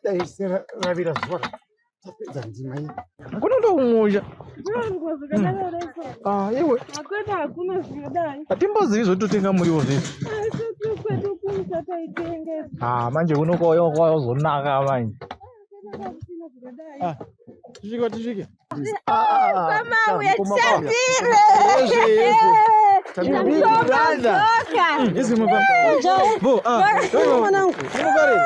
Dai ravira zuva tapedza ndima iyi. Kunondo kumusha. Ah, iwe. Akwete, hakuna zvinodai. Hatimbozivi zvototenga muriwo zvezvi. Asi kwedu kumusha taitenga. Ah, manje kuno kwayozonaka manje. Kusina zvinodai. Ah, tisvike, tisvike. Mama, uyachandire. Big brother. Bo, ah, mwanangu. Munofare?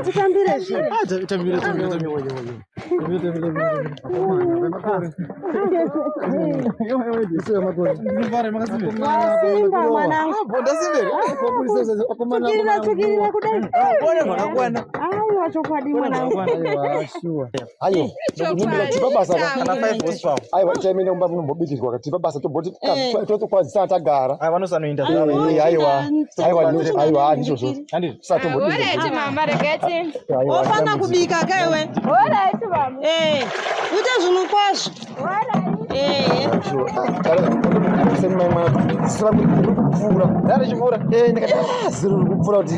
Titambire zve. Ah, tambire, tambire, tambire. Tambire, tambire, tambire. Munofare, makasimbe? Simba mwanangu. Ah, bonda simbere. Tsukirira, tsukirira kudai. Bona zvakakwana. Aiwa, chokwadi mwanangu. Ayo, tipa basa ka. Kana 5 horsepower. Aiwa, chaimene kumba munombobikirwa ka, tipa basa tomboti totokwadzisana tagara. Ah, vanosanoinda. Aiwa, aiwa, aiwa, ndizvozvo. Handiti? Satombobika. Mama, regeti. Ofana kubika kaiwe. Alright, mama. Eh, uite zvinhu kwazvo. Eh. Kupfuura. Ndarichipfuura. Ndikati, "Ah, zero riri kupfuura kuti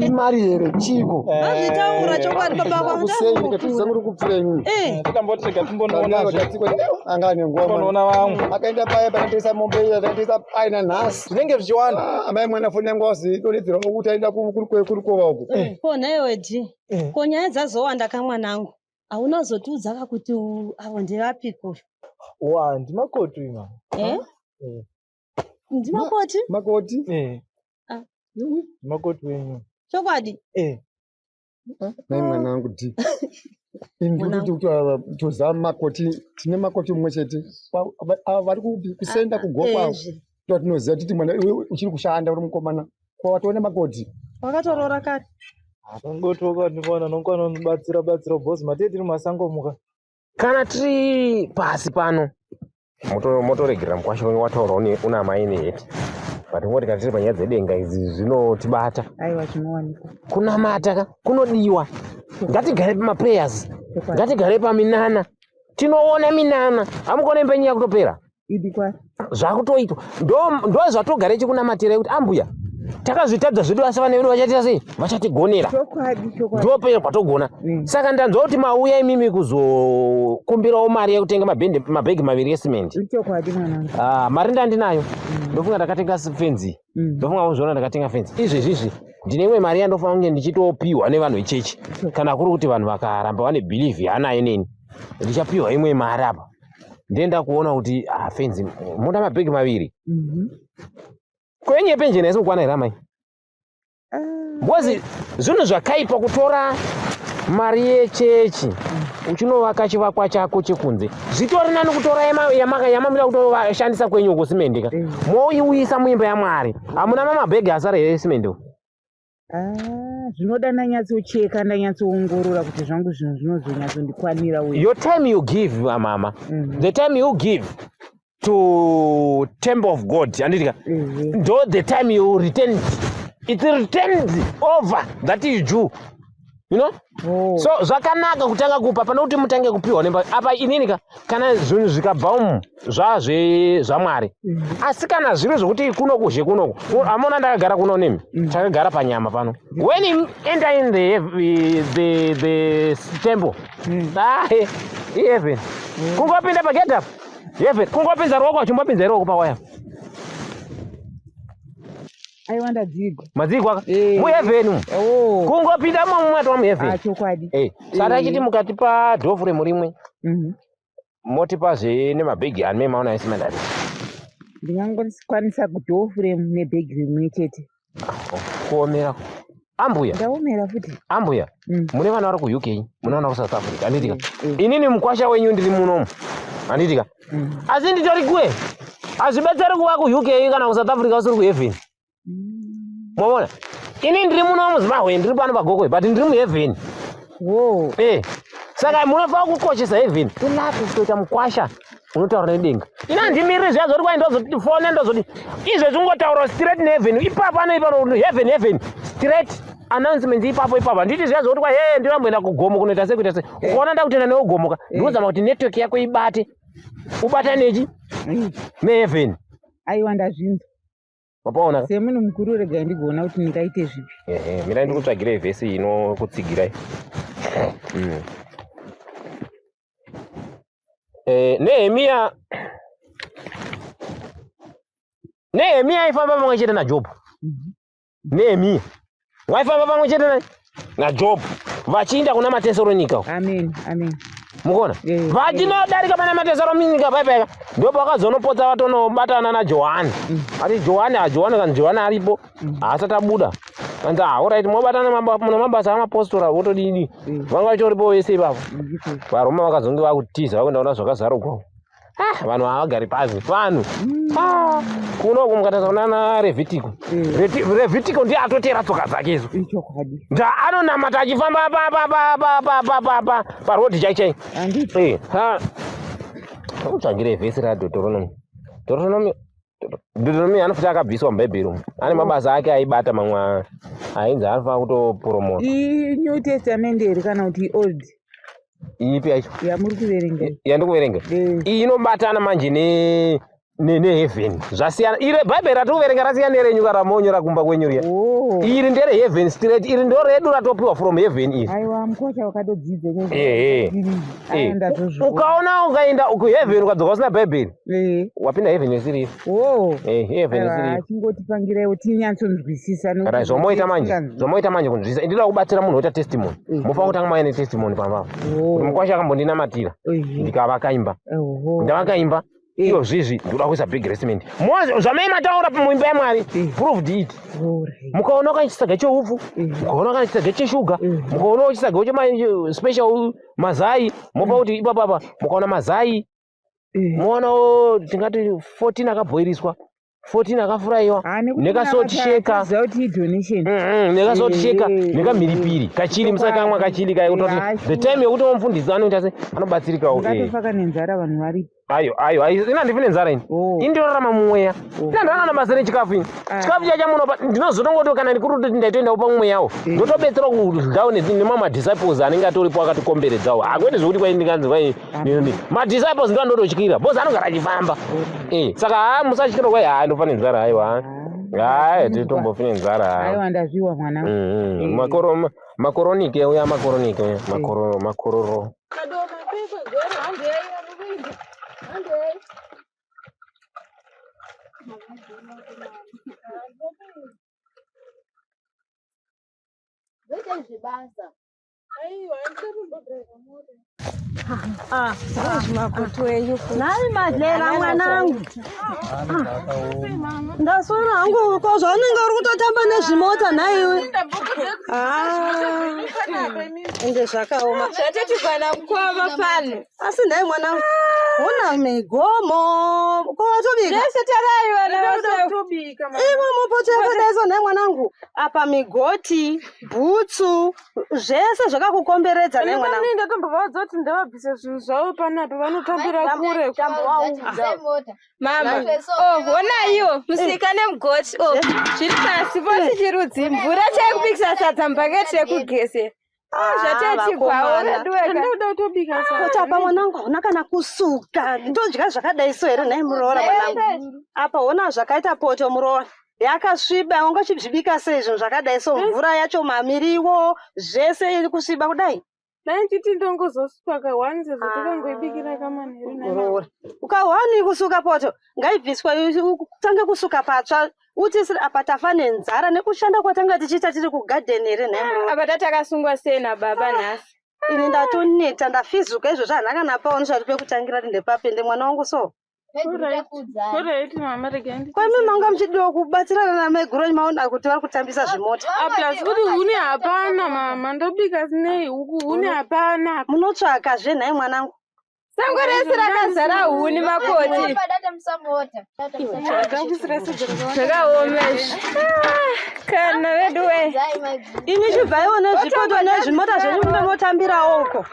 imari here, chiko?" Vazvitaura chokwadi baba vangu. Kusei ndikati zangu riri kupfuura inini. Eh. Tikamboti rega timbonoona zve. Anga ane nguva. Timbonoona vamwe. Akaenda paya panatengesa mombe iya, takatengesa aina nhasi. Zvinenge zvichiwanda. Ah, amai mwana foni yangu wazidonedzera kuti aenda kurikova uku. Ko nhaiwe dhi. Ko nyaya dzazowanda kamwanangu. Hauna zotiudza ka kuti avo ndevapiko? Wa, ndimakoti uyu mama. Eh? Eh. Ndimakoti? Makoti. Eh. Ah. Ndimakoti wenyu. Chokwadi. Eh. Nai mwana wangu dhi, ini kuti toziva makoti, tine makoti mumwe chete. Ava vari kusenda kugokwa. Ezve. Tinoziva titi mwana iwe uchiri kushanda uri mukomana, kwawatoona makoti. Wakatoroora kare. Angoti wakandikwana nokwana undibatsira batsira boss matee tiri mumasango muka. Kana tiri pasi pano motoregerera mukwasha wenyu wataura una amai neheti, but ngoti kana tiri panyaya dzedenga idzi zvinotibata. Aiwa, zvinowanikwa. Kunamata ka kunodiwa, ngatigare pamaprayers, ngatigare paminana, tinoona minana hamukone imba yakutopera. Idikwa. Zvakutoitwa ndo zvatogare chikunamatirai kuti ambuya takazvitadza zvedu, asi vana vedu vachaita sei, vachatigonera. Chokwadi, chokwadi. Ndo patogona. Saka ndanzwa kuti mauya imimi kuzokumbirawo mari yekutenga mabhegi maviri esimendi. Chokwadi mwanangu. Ah, mari ndandinayo, ndofunga ndakatenga fenzi. Ndofunga kuzviona ndakatenga fenzi izvezvizvi, ndine imwe mari yandofanira kunge ndichitopiwa nevanhu vechechi. Kana kuri kuti vanhu vakaramba vane belief yaanayo neni, ndichapiwa imwe mari apa, ndenda kuona kuti ah, fenzi moda mabhegi maviri. Kwenye yepenjeni haisi kukwana here amai? Because zvinhu zvakaipa kutora mari yechechi uchinovaka chivakwa chako chekunze. Zvitori nani kutora yamamuda kutoshandisa kwenyu uko simende ka, moiuyisa muimba yaMwari. Hamuna mamabhegi asara here esimende? Ah, zvinoda ndanyatsocheka, ndanyatsoongorora kuti zvangu zvinhu zvinozonyatsondikwanira uye. Your time you give, mama, the time you give to temple of God, handitika? Ndo the time you return, it returns over that you do, you know? Oh. So zvakanaka kutanga kupa pane kuti mutange kupiwa nemba apa. Inini ka, kana zvinhu zvikabva umu zvazve zvaMwari, asi kana zviri zvokuti kuno kuzhe kunoku, amona ndakagara kuno nemi, takagara panyama pano, when you enter in the temple, ah, heaven kungopinda pagate apa, heaven. Kungopinza ruoko, achimbopinza ruoko pawaya. Aiwa, ndadzigwa. Madzigwa ka? Eh. Muheaven umu. Oh. Kungopinda momwe muheaven. Ah, chokwadi. Eh, saka achiti mukatipa door frame rimwe, motipazve nemabhegi ane maona esimendari. Ndingangokwanisa door frame nebhegi rimwe chete. Kuomera ambuya. Ndaomera futi. Ambuya, mune vana vari kuUK, mune vana kuSouth Africa, handitika? Inini mukwasha wenyu ndiri munomu, handitika? Asi nditori kwe, hazvibetseri kuva kuUK kana kuSouth Africa usiri kuheaven. Maona, ini ndiri muno muZimbabwe, ndiri pano paGokwe, but ndiri muheaven. Wo. Eh, saka munofanira kukoshesa heaven. Ilaki kutoita mukwasha unotaura nedenga. Ina handimiriri zviya zoti kwai ndozoti fone, ndozoti izvezvi, ungotaura straight neheaven ipapo ano ipano, heaven, heaven straight announcement ipapo ipapo. Handiti zviya zvokuti kwai he ndiramboenda kugomo kunoita sei, kuita sei. Ukaona ndakutenda neugomoka, ndikuzama kuti network yako ibate, ubata nechi neheaven. Aiwa, ndazvinzwa. Mapaona? Semunhu mukuru regai ndigoona kuti ndingaite zvipi. Ehe, mirai ndikutsvagirei vhesi inokutsigirai. Nehemiya Nehemiya aifamba pamwe chete naJobho. Nehemiya waifamba pamwe chete naJobho vachiinda kuna Matesaronika uko. Amen, amen. Mukuona? Vachinodarika pana Matesaronika paipaika ndipo vakazonopotsa vatonobatana naJohani. Ati Johani, Johani kana Johani aripo haasati abuda. Kanzi ah, alright mobatana muna mabasa amapostora votodini. Vanga vachitoripo vese ipapo. VaRoma vakazonge vakutiza vakuenda kuna zvakazarurwa. Ah, vanhu havagari pasi vanhu. Ah, kuno mukatarisa kunana Revhitiko. Revhitiko ndiye atotera tsoka dzake idzo. Ichokwadi. Nda anonamata achifamba pa parodi chai chai. Handiti. Ha. Utsvagire vhesi ra Deuteronomy. Deuteronomy anofuti akabviswa muBhaibheri umu. Ane mabasa ake aibata mamwe ainzi anofanira kutopromota. I New Testament here kana kuti Old? Ipi yacho? Yamuri kuverenga. Yandikuverenga. Iyi inobatana manje ne neheaven. Zvasiyana. Iri Bhaibheri ratiri kuverenga rasiyana nerenyu kana ramonyora kumba kwenyu riya. Iri ndere heaven straight. Iri ndo redu ratopiwa from heaven iri. Aiwa mukosha wakatodzidza. Ukaona ukaenda kuheaven ukadzoka usina Bhaibheri. Wapinda heaven isiri. Heaven isiri. Chingotipangiraiwo tinyatsonzwisisa. Right, zvomoita manje. Zvomoita manje kunzwisisa. Ndinoda kubatsira munhu oita testimony. Mufanira kutanga mauya netestimony pamba. Kuti mukwasha akambondinamatira. Ndikavaka imba. Ndavaka imba. Iyo zvizi ndoda kuisa big restaurant. Zvamai mataura muimba yaMwari proved it. Mukaona kana chisaga cheupfu, mukaona kana chisaga cheshuga, mukaona chisaga chema special mazai, mopa kuti ipapa apa mukaona mazai, muona tingati 14 akabhoiriswa, 14 akafurayiwa, nekasalt shaker, nekasalt shaker, nekamhiripiri, kachili musakamwa kachili kai kutoti the time yekuti wamufundisi anoita se anobatsirikawo. Ungatofaka nenzara vanhu varipo. Ayo, ayo, ayo, ina ndifine nzara ini. Ini ndinorarama mumweya. Ina ndana basa nechikafu ini. Chikafu chacha munopa ndinozotongoti kana ndikuri kuti ndaitoendawo pamweyawo. Ndotobetsera kudyawo nemamwe madisciples anenge atoripo akatikomberedzawo. Hakwete zvekuti kwai ndinganzi kwai madisciples ndo andototyira. Boss anogara achifamba. Saka haa musatyira kwai haa ndofane nzara aiwa. Haa titombofine nzara. Aiwa ndazviwa mwana. Makoronike uya makoronike uya makororo makororo. Nhai Madlela mwanangu, ndaswera hangu ko zvaunenge uri kutotamba nezvimota nhaiwe. Ende zvakaoma. Zvatatigwana mukoma pano. Asi nhai mwanangu, hona migomo ko watobika? Zvese tarai vana vose. Ivo mupoto yakadaiso nhai mwanangu, apa migoti, bhutsu, zvese zvakakukomberedza nhai mwanangu. Ndatombovaudza kuti ndavabvise zvinhu zvavo panapa vanotambira kure. Mama, honaiwo musika nemugoti zviri pasi pose chirudzi mvura chaikubikisa sadza mubhaketi rekugezera. Zvatatigwawo Ndinoda kutobika sadza. Kuti apa mwanangu hauna kana kusuka, ndodya zvakadai so here nhai muroora mwanangu? Apa hona zvakaita poto muroora. Yakasviba, ungachizvibika sei zvinhu zvakadai so mvura yacho mamiriwo zvese iri kusviba kudai. Dai ndichiti ndongozosuka kahwani sezvo takangoibikira kamanheru Muroora. Ukahwani kusuka poto ngaibviswe utange kusuka patsva uti apa tafa nenzara nekushanda kwatanga tichiita tiri kugadheni here nhai muroora. Apa tatakasungwa sei nababa nhasi? Ini ndatoneta ndafizuka izvozvo handina kana paoni chati pekutangira kuti ndepapende mwana wangu so. Kwemi manga muchidiwa kubatsirana namaiguru maona kuti vari kutambisa zvimota. Plus kuti huni hapana mama, ndobika nei huku huni hapana. Munotsvaka zve nhai mwanangu. Sango rese rakazara huni makoti. Zvakaoma izvi. Kana veduwe. Imi chibvaiwo nezvipoto nezvimota zvenyu munomotambirawo uko.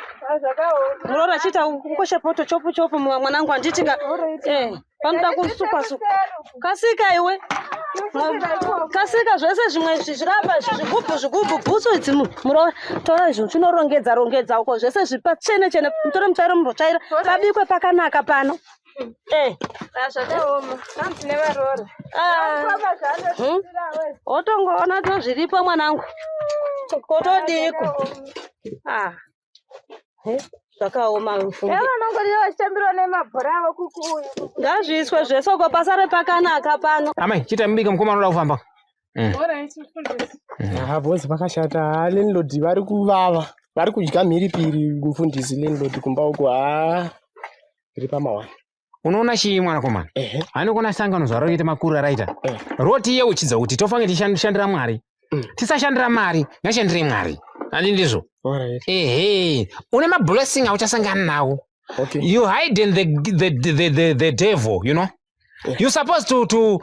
Muroora chiita kukosha poto chopu chopu mwanangu handiti ka. Panoda kusukwa sukwa. Kasika iwe. Kasika zvese zvimwe zvirapa zvigubhu zvigubhu bhutsu idzi muroora tora izvo chinorongedza rongedza uko zvese zvipa chene chene mutore mutsvairo mumbotsvaira pabikwe pakanaka pano. Eh. Ah, zvakaoma. Hanzi nevaroora. Ah. Wotongoona to zviripo mwanangu. Kotodiko. Ah. Zvakaoma mfunge. Vanongodiwa vachitambirwa nemabhora avo kukuuyu. Ngazviiswe zvese uko pasare pakanaka pano. Amai, chiita mubike mukoma anoda kufamba. Alright, mufundisi. Ha, boss vakashata. Ha, landlord vari kuvava. Vari kudya mhiripiri mufundisi landlord kumba uko. Ha, riri pamawani. Unoona chii mwanakomana? Ehe. Hainokona sangano zvaroita makuru araita. Eh. Roti yeuchidza kuti tofange tichishandira Mwari. Tisashandira mari, ngashandire Mwari. Handi ndizvo? Alright. Ehe. Une mablessing auchasangana nawo. Okay. You hide in the devil, you know? Yeah. You're supposed to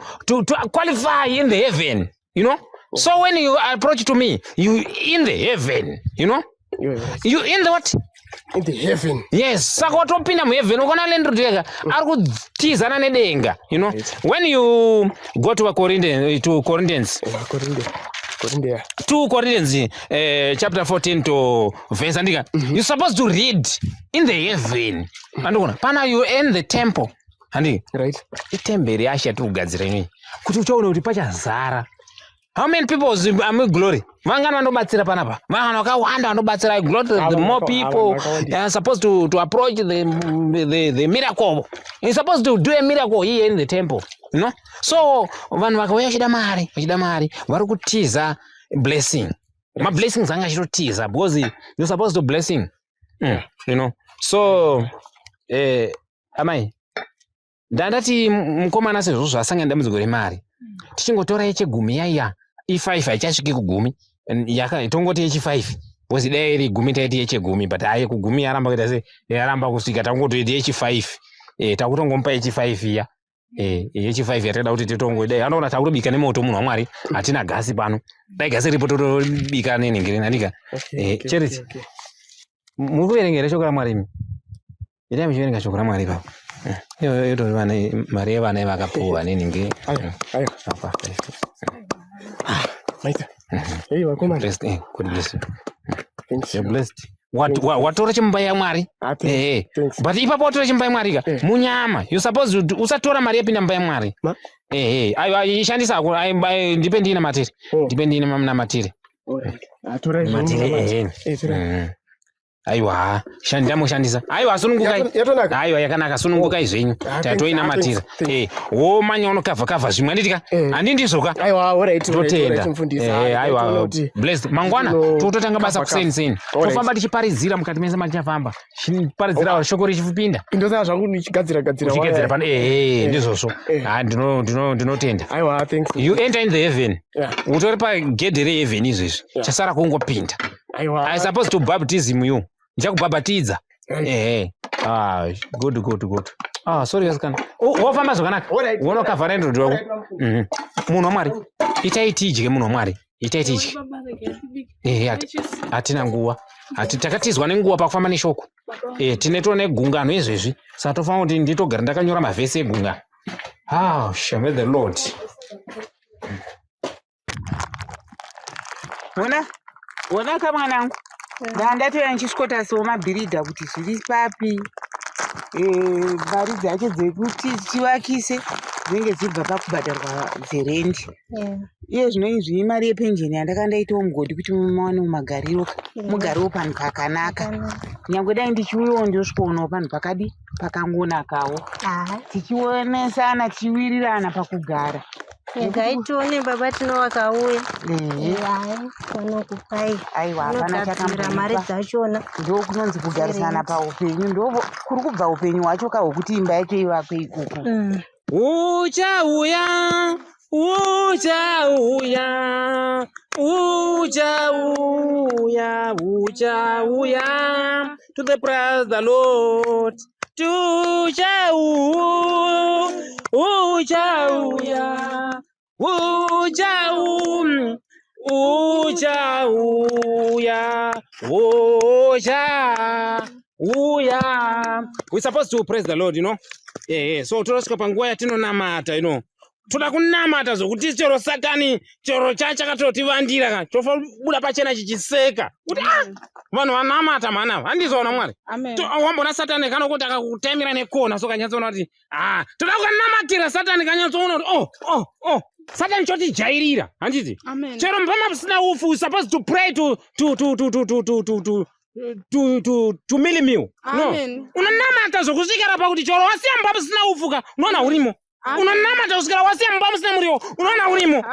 qualify in the heaven, you know? So when you approach to me, you in the heaven, you know? Yes. You in the what? In the heaven. Yes, saka watopinda muheaven ukaona landlord yega ari kutizana nedenga, you know? Right. When you go to Corinthians, to Corinthians, Korinde. Korinde ya. 2 Corinthians chapter 14 to verse andika, you're supposed to read in the heaven. Andikuona pana you in the temple. Handi Right. itemberi yashe yatiri kugadzira inoyi kuti uchaona kuti pachazara. How many people is am glory? Vangani vanobatsira panapa? Vanhu vakawanda vanobatsira. Glory, the Ava more people vakawandisa. are supposed to approach the miracle. You're supposed to do a miracle here in the temple. You know? So vanhu vakauya vachida mari, vachida mari, vari kutiza blessing. Mablessings anga achitotiza because you're supposed to blessing. You know? So amai, ndandati mukomana sezvo zvasangana nedambudziko remari tichingotora yechegumi yaiya i5 haichasviki kugumi tongoti yechi5 because dai iri gumi taiti yechegumi, but aye kugumi yaramba kuita sei, yaramba kusvika, tangotoiti yechi5. Takutongomupa yechi5 iya, yechi5 yatakada kuti titongodai anoona takutobika nemoto munhu waMwari, hatina gasi pano, dai gasi ripo totobika nenhingiri andika. Okay. Okay, Charity. okay, okay. Muri kuverenga here shoko raMwari imi? Itai muchiverenga shoko raMwari ipapo. Iyoyo itori vana mari yevana vakapuwa nenhingi. Aiwa, aiwa. Maita. Hey, vakomana. Blessed, God bless you. Thanks. You're blessed. Watora chimba yaMwari. Ah, thanks. Thanks. But ipapo watora chimba yaMwari ka Eh. munyama. You supposed to usatora mari yapinda mumba yaMwari. Ma? Aiwa, ishandisa hako. Ndipe ndiine matiri. Oh. Ndipe ndiine namatiri. Alright. Ah, torai zvenyu Matiri munamate. ehe. Eh, torai. Aiwa, ndamushandisa. Aiwa, sunungukai. Yatonaka. Aiwa, yakanaka, sunungukai zvenyu. Ah, thanks, Tatoinamatira. ah, thanks, Eh, womanya unokavha kavha zvimwe anditika. Eh. Handindizvoka. Aiwa, alright, alright, Totenda. alright, mufundisi. Ah, Aiwa, ndatoona kuti blessed. Mangwana tototanga basa kavha, kuseni seni. Alright. Tofamba tichiparidzira mukati mese matichafamba. Tichiparidzira shoko richipinda. Ndosaka zvangu ndichigadzira gadzira. Uchigadzira pano. Ndizvozvo. Eh. Ah, ndinotenda. Aiwa, thanks. You enter in the heaven. Yeah. Utori pagedhe reheaven izvezvi. Yeah. Chasara kungopinda. Aiwa. I supposed to baptism you. Ndichakubhabhatidza. Right. Ehe. Ah, good, good, good. Ah, sorry asikana. Wofamba zvakanaka. Alright. Unokavhara ndodhi wako. Munhu waMwari. Itai tidye munhu waMwari. Itai tidye. Baba, regai tibike. Ehe, hatina nguva. Takatizwa nenguva pakufamba neshoko. Tine tone gungano izvezvi. Saka tofanira kuti nditogara ndakanyora mavhesi egungano. Ah, shame the Lord. Ona, ona ka mwanangu. Ndandatouya ndichisvikotasawo mabhiridha kuti zviri papi. Mari dzacho dzekuti tivakise dzinenge dzibva pakubhadharwa dzerendi. Iye zvino izvi imari yepenjeni yandakandaitawo mugodhi kuti muwanewo magariro, mugarewo panhu pakanaka. Nyangwe dai ndichiuyawo ndosvikoonawo panhu pakadi pakangonakawo. Tichionesana tichiwirirana pakugara. Regai tione baba Tino vakauya. Ehe. Hai, vanokupai. Aiwa, hapana Vanogadzira mari chakamboipa. dzachona. Ndokunonzi kugarisana paupenyu, ndo kuri kubva upenyu hwacho kahwokuti imba yacho ivakwe ikoko. Uchauya, uchauya, uchauya, uchauya to the praise the Lord. Uchauya, uchauya, uchauya, uchauya, uchauya. We're supposed to praise the Lord, you know. Yeah. So tosvika panguva yatinonamata, you know. Toda kunamata zvokuti chero Satani chero chachakatotivandira ka chofa buda pachena chichiseka kuti ah, vanhu vanamata mhani ava, handizvaona Mwari. Wambona Satani kanokuti akakutemera nekona, so kanyatsoona kuti ah, toda kukanamatira Satani kanyatsoona kuti oh oh oh, Satani chotijairira, handiti? Chero mupama musina ufu, we supposed to pray to mealie meal, no? Unonamata zvokusvikira pakuti chero wasiya mumba musina ufu ka, unoona urimo. Unonamata kusvikira wasiya mumba musina muriwo, unoona urimo.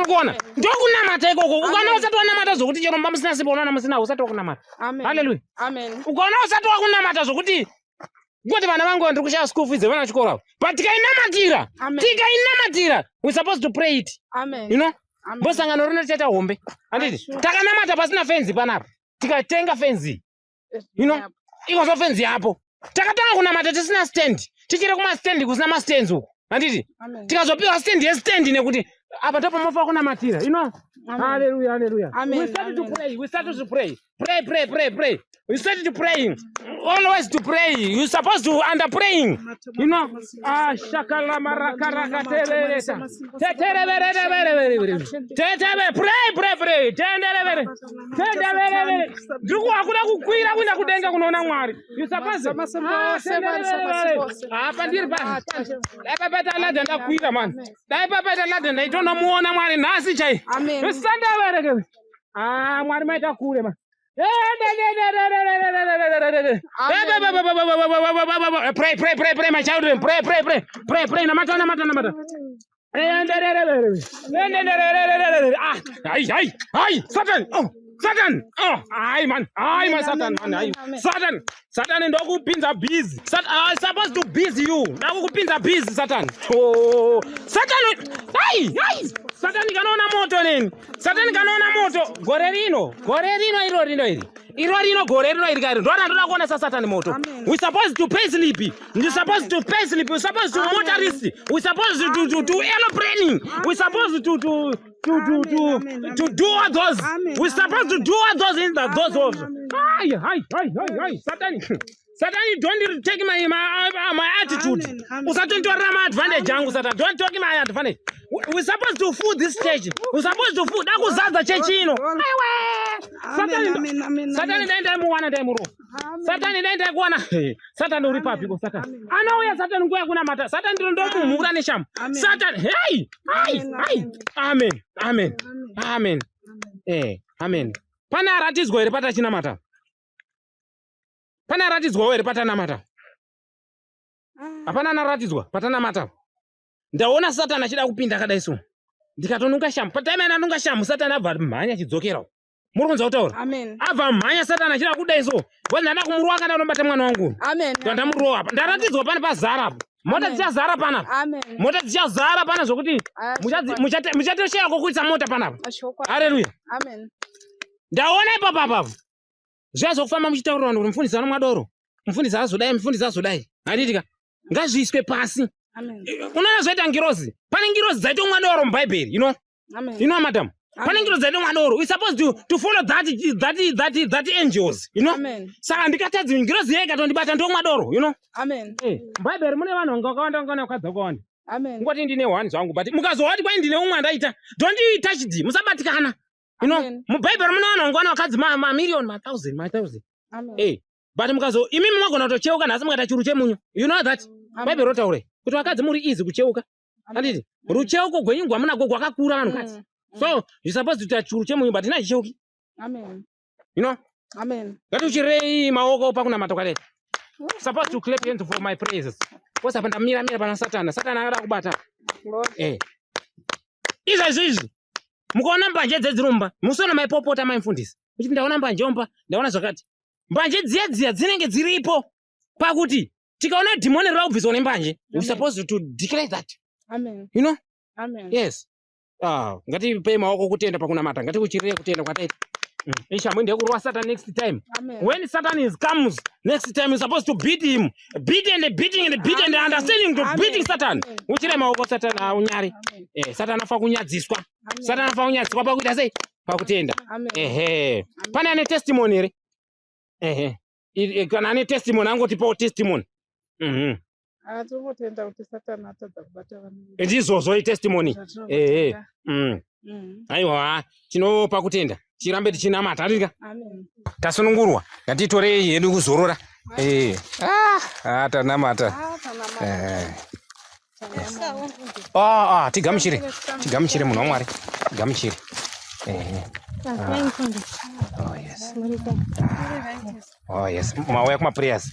Ukuona, ndokunamata ikoko. Ukaona usati wanamata zvokuti chero mumba musina sipo unoona musina, usati wakunamata. Haleluya. Ukaona usati wakunamata zvokuti ngoti vana vangu ndiri kushaya school fees dzevana chikoro avo, but tikainamatira, tikainamatira, we supposed to pray it. You know, mbosangano rino tichaita hombe, handiti? Takanamata pasina fenzi panapa, tikatenga fenzi, you know, ikozo fenzi yapo. Takatanga kunamata tisina stand, tichiri kumastendi kusina mastands uku, handiti? Tikazopiwa stand yestand nekuti apa ndopamofa kunamatira, you know. Hallelujah, hallelujah. We started to pray, we started to pray, pray, pray, pray, pray. We started to praying, always to pray. You supposed to under praying, you know. Ah, shakala marakarakaterereta tetereverevereverevere teteve, pray, pray, pray, tenderevere tendeverevere. Ndiri kuhakuda kukwira kuenda kudenga kunoona Mwari. You supposed, ah, apa ndiri pa, dai papaita ladder ndakwira mani, dai papaita ladder ndaitonomuona Mwari nhasi chai. Usandavereke. Ah, Mwari maita kure ma. Pray, pray, pray, pray, my children. Pray, pray, pray, pray, pray. Namata, namata, namata. Ah, ai, ai, ai, Satan. Oh, Satan. Oh, ai man, ai man, Satan man, ai. Satan, Satan ndokupinza busy. Satan, I supposed to busy you. Ndakukupinza busy, Satan. Oh, Satan. Ai, ai. Satan kanoona moto neni. Satan kanoona moto. Gore rino, gore rino iro rino iri. Iro rino, gore rino iri kairi. Ndona ndoda kuona saSatan moto. We supposed to pay sleep. You supposed to pay sleep. We supposed to motorist. We supposed to aeroplaning. We supposed to do all those. We supposed to do all those in the those also. Ai, ai, ai, ai, ai. Satan. Satan, don't take my attitude. Usatonditorera my advantage angu, Satan. Don't take my advantage. We supposed to fool this church. We supposed to fool. Dakuzadza chechi ino. Aiwe. Satan, Satan dai ndaimuwana ndaimurowa. Satan dai ndaikuwana. Satan uri papi ko Satan? Anouya Satan nguva yekunamata. Satan ndino ndomumhura neshamu. Satan, hey, hey, hey. Amen. Amen. Amen. Eh, amen. Pane aratidzwa here patachinamata? Pane aratidzwawo here patanamata? Hapana anaratidzwa patanamata. Ndaona Satani achida kupinda akadai so. Ndikatonunga shamu. Patime ananunga shamu, Satani abva mhanya achidzokera. Muri kunzwa kutaura? Amen. Abva mhanya Satani achida kudai so. Ndanda kumurowa kana unobata mwana wangu. Amen. Ndandamurowa apa. Ndaratidzwa pane pazara apa. Mota dzichazara panapa. Amen. Mota dzichazara pana zvokuti muchatosheya kokuisa mota panapa. Haleluya. Amen. Ndaona ipapo apapo. Zviya zvokufamba muchitaurira vanhu kuti mufundisi anomwa doro, mufundisi azodai, mufundisi azodai, handiti ka? Ngazviiswe pasi. Amen. Unoona zvaita ngirozi, pane ngirozi dzaitomwa doro mubhaibheri, you know. Amen. You know, madam, pane ngirozi dzaitomwa doro. We supposed to follow that angels, you know. Amen. Saka ndikatadzi ngirozi yega ikatondibata ndomwa doro, you know. Amen. Mubhaibheri mune vanhu vanga vakawanda, vanga vakadzi vakawanda. Amen. Ngoti ndine one zvangu, but mukazowati kwai ndine umwe andaita, don't touch d, musabatikana, you know. Amen. Mubhaibheri mune vanhu vanga vane vakadzi mamiliyoni, mathousand, mathousand. Amen. But mukazo imimi magona kutocheuka nhasi mukaita churu chemunyu, you know that. Bhaibheri rotaure kuti vakadzi muri easy kucheuka, handiti? Rucheuko gwenyu gwamunagwo gwakakura, vanhukadzi. So you supposed to kuita churu chemunyu, but inachicheuki. Amen. You know. Amen. Ngatiuchirei maoko pakunamata kwakadai. Supposed to clap hands for my praises. What's apa ndamira mira pana Satana. Satana akada kubata. Lord. Izvezvi izvi mukaona mbanje dzedzirumba, musiona maipopota maimufundisi uchiti ndaona mbanje omba, ndaona zvakati. Mbanje dziya dziya dzinenge dziripo pakuti tikaona dhimoni rira kubviswa nembanje, we supposed to declare that. Amen. You know. Amen. Yes. Ah, ngatipei maoko kutenda pakunamata, ngatikuchirire kutenda kwataita. Ishamwe ndekurwa Satan next time. Amen. When Satan is comes next time, you're supposed to beat him, beat and beating and beat and understanding to Amen. beating Satan. Amen. Uchire maoko Satan aunyari. Amen. Satan afa kunyadziswa. Amen. Satan afa kunyadziswa pakuita sei? Pakutenda. Amen. Ehe. Pane ane testimony here? Ehe. Kana ane testimony angotipawo testimony. Ah, tinongotenda kuti Satani atadza kubata vanhu vedu. Ndizvozvo itestimony. Zvatinongotenda. Ehe. Aiwa, tinopa kutenda. Tirambe tichinamata, handiti ka? Amen. Tasunungurwa. Ngatitorei hedu kuzorora. Eh. Ah, ah tanamata. Ah, tanamata. Eh. Ah, ah, tigamuchire. Tigamuchire munhu waMwari. Tigamuchire. Eh. Tazwai mfundisi. Oh yes. Muri sei? Oh yes. Mauya kuma prayers.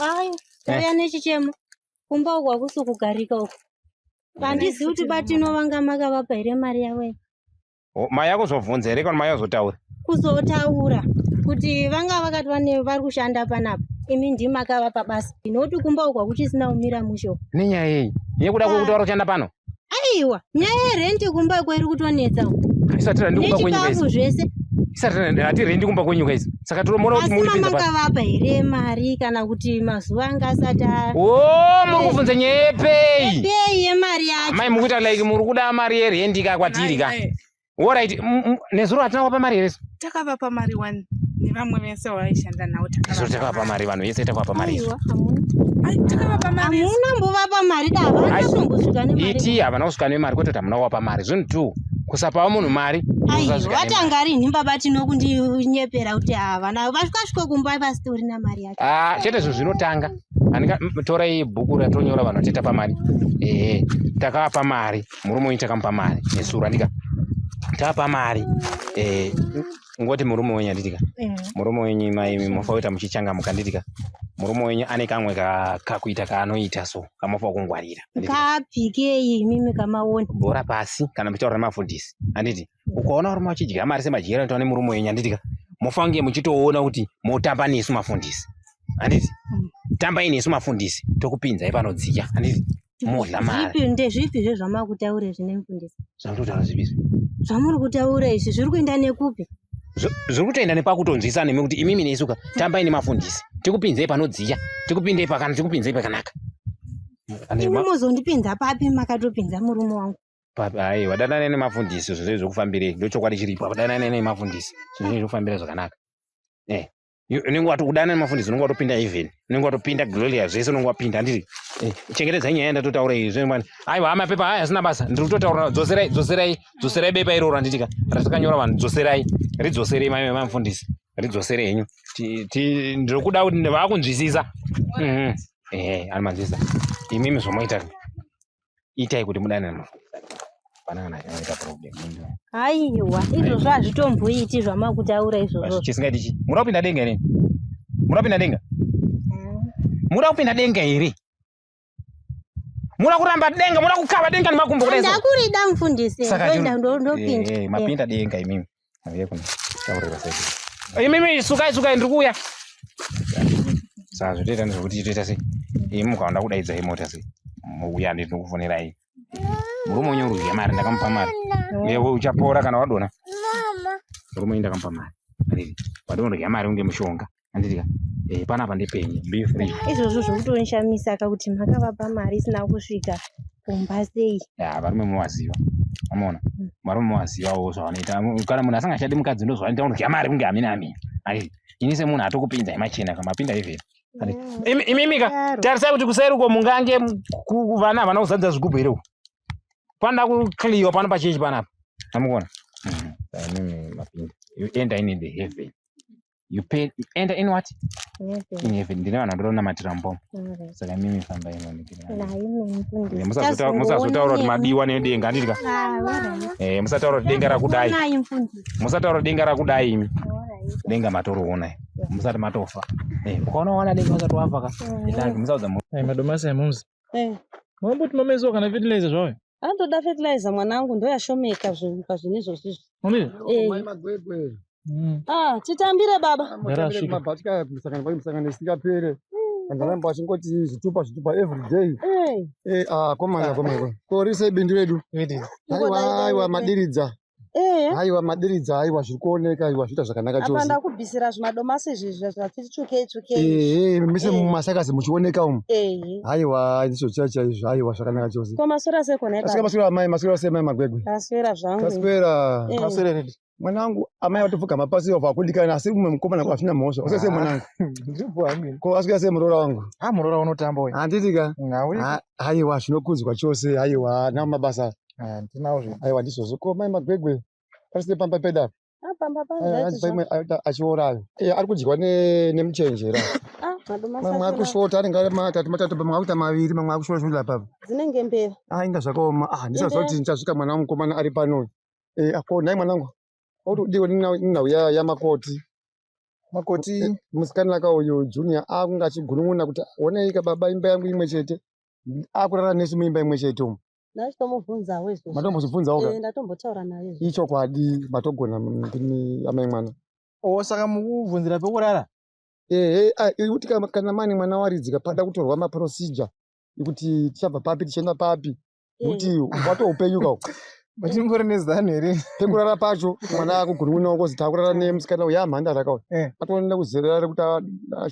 Ai, tauya nechichemo. Kumba uku hakusi kugarika uku. Handizivi kuti batino vanga makavapa here mari yavo iyi. Oh, mai yakuzobvunza here kana mai yazotaura? Kuzotaura kuti vanga vakati vane vari kushanda panapa. Imi ndimi makavapa basa. Nokuti kumba uku hakuchisina kumira mushe uku. Nenyaya yei? Yekuda kwekutaura kushanda pano? Aiwa, nyaya yerenti kumba uku iri kutonetsa uku. Isati randi kumba kwenyu Nechikafu guys. zvese. Isati hati rendi kumba kwenyu guys. Saka tinoona kuti Asi muri kupinza pano. mamakavapa here mari kana kuti mazuva anga asati a Oh, muri kubvunza nyaya yepei? pei yemari yacho. Mai mukuita like muri kuda mari yerendi ka kwatiri ka. Alright, nezuro hatina kupa mari here? Takavapa mari wani nevamwe vese vavaishanda navo Nezuro takavapa mari vanhu vese takavapa mari isu. Aiwa, hamuna. Takavapa mari. Hamuna mbovapa mari da havana Ai, kutombosvika nemari. Iti havana kusvika nemari kwete kuti hamuna kuvapa mari. Zvinhu two. Kusapawo munhu mari. Aiwa, kusasvika nemari. vatanga rinhi baba tino kundinyepera kuti havana vasvika kumba pasitorina mari yacho. Ah, chete zvinhu zvinotanga. Andika torai bhuku ratonyora vanhu vachiita pamari. Ehe, takavapa mari. Murume wenyu takamupa mari nezuro andika. Takapa mari. Eh, ngoti murume wenyu anditika. Murume wenyu mai munofanira kuita muchichangamuka anditika. Murume wenyu ane kamwe kakuita kaanoita so kamunofanira kungwarira. Anditika. Kapikei imimi kamaona. Bhora pasi kana muchitaura nemafundisi handiti ukaona varume vachidya mari semadyiro anoitwa nemurume wenyu handitika mofange muchitoona kuti motamba nesu mafundisi handiti tambai nesu mafundisi tokupinzai panodziya handiti modla mari Zvipi ndezvipi zvezvamakutaura izvi nemufundisi? zvamutotaura zvipi izvi? Zvamuri kutaura izvi zviri kuenda nekupi? Zviri kutoenda nepakutonzwisana nemi kuti imimi nesu ka tambai nemafundisi tikupinzei panodziya tikupindei pakana tikupinzei pakanaka Handiti, Imi mozondipinza papi makatopinza murume wangu? Papi, aiwa dananai nemafundisi zvinhu zvokufambirei ndochokwadi chiripo apa dananai nemafundisi zvinhu zvokufambira zvakanaka eh unenge watokudana nemafundisi unenge watopinda heaven unenge watopinda gloria zvese unenge wapinda handiti eh chengetedzai nyaya yandatotaura iyi zvemani aiwa amapepa aya asina basa ndiri kutotaura dzoserai dzoserai dzoserai bepa iroro handiti ka ratakanyora vanhu dzoserai ridzoserei mai mafundisi ridzoserei henyu ndiri kuda kuti vakunzwisisa eh anomanzwisisa imimi zvomoita itai kuti mudanane nemafundisi pana kana chinoita problem Aiwa, izvozvo hazvitomboiti zvamakutaura izvozvo. chisingaiti chi muda kupinda denga here muda kupinda denga muda kupinda denga here muda kuramba denga muda kukava denga nemakumbo kudai so? Handakurida mufundisi. Saka Ndoenda ndopinda. Eh, eh, mapinda denga imimi Auye kuno taurira sei imimi sukai sukai ndiri kuuya saka zvotoita ndezvekuti toita sei imi mukaona kudaidzai mota sei mouya ndinokufonerai murume wenyu uri kudya mari ndakamupa mari ewe uchapora kana wadona murume wenyu ndakamupa mari handiti wadonodya mari unge mushonga handiti ka eh panapa ndepenyu be free Izvozvo zvokutonishamisa ka kuti makavapa mari isina kusvika kumba sei. ya varume muvaziva amaona varume muvazivawo zvavanoita kana munhu asingachadi mukadzi ndo zvavanoita unodya mari kunge amina amina handiti ini semunhu atokupinzai machena kamapinda even imimi ka tarisai kuti kuseri uko mungange vana havana kuzadza zvigubhu here uko panoda kukliwa pano pachechi panapa amukuona imimi mapinda you enter in the heaven you pay you enter in what in heaven ndine vanhu vandoda kunamatira mumba saka imimi fambai muonekere musazotaura kuti madiwa nedenga handiti ka eh musataura kuti denga rakudai musataura kuti denga rakudai imi denga matoroona musati matofa eh ukaona wana denga usati wafa ka ilaki musaudza Ai madomasi emumzi. Eh. Mamboti mameso kana fertilizer zvayo. Anotoda fertilizer mwanangu ndoyashomeka zvinhu pazvinhu izvozvo izvi. Mumbizi? Eh. Mai Magwegwe. Ah, titambire baba. Mutambire kumabhatya musangano kwai musangano isingapere. Vanhu vanoramba vachingoti zvitupa zvitupa every day. Eh. Eh, ah, komana komana. Korisei bindu redu. Aiwa aiwa madiridza. Eh. Aiwa madiridza aiwa zviri kuoneka aiwa zviita zvakanaka Apa chose. ndakubvisira zvimadomasi izvi zvati tsvukei tsvukei. Eh, eh, mise mumasakazi muchioneka umu. Eh. Aiwa ndizvo chaicho chaizvo aiwa zvakanaka chose. Ko maswera sei kona Asika maswera amai maswera sei mai Magwegwe. Taswera zvangu. Taswera. Eh. Maswera redu. Mwanangu, amai vatopfugama pasi vakundikana, asi mumwe mukomana hazvina mhosva. Usase mwanangu. Ndiripo hangu. Ko asvika sei muroora wangu? Ah, muroora unotamba uyu. Handiti ka? Nawe. Haiwa, zvinokudzwa chose. Haiwa, nawo mabasa. Ah, ndinawo zve. Aiwa, ndizvozvo. Ko mai Magwegwe, pasine pamba pedu apa? Ah, pamba Aiwa, hanzi paimwe achiorayo. Ari kudyiwa nemuchenjera. Ah, madomasi Mamwe ari acho kushota, anenge ari matatu matatu, pamwe akuita maviri, mamwe akushota shota apapo. dzinenge mbeva. Ah, inga zvakaoma. Ah, ndisaziva Ende- kuti ndichasvika mwana wamukomana ari pano. Ko nhai mwanangu. Uri kudiwa nenhau yamakoti. Makoti. Musikana ka uyu Junior akunge achigunun'una kuti onai ka baba imba yangu imwe chete. Akurara nesu muimba imwe chete umu. Ndachitomubvunzawo izvozvo. Matombozvibvunzawo ka? Eh, ndatombotaura naye izvozvo. Ichokwadi matogona ndimi amai mwana. Oh, saka mukubvunzira pekurara? Ehe, kuti kana mane mwana waridzika pada kutorwa maprocedure ekuti tichabva papi tichienda papi. Nekuti watoupenyu ka uku. Matimbori nezano here? Pekurara pacho mwana akugunun'unawo kozi takurara nemusikana uyu yamhandara kauyu. Atoenda kuzera rekuti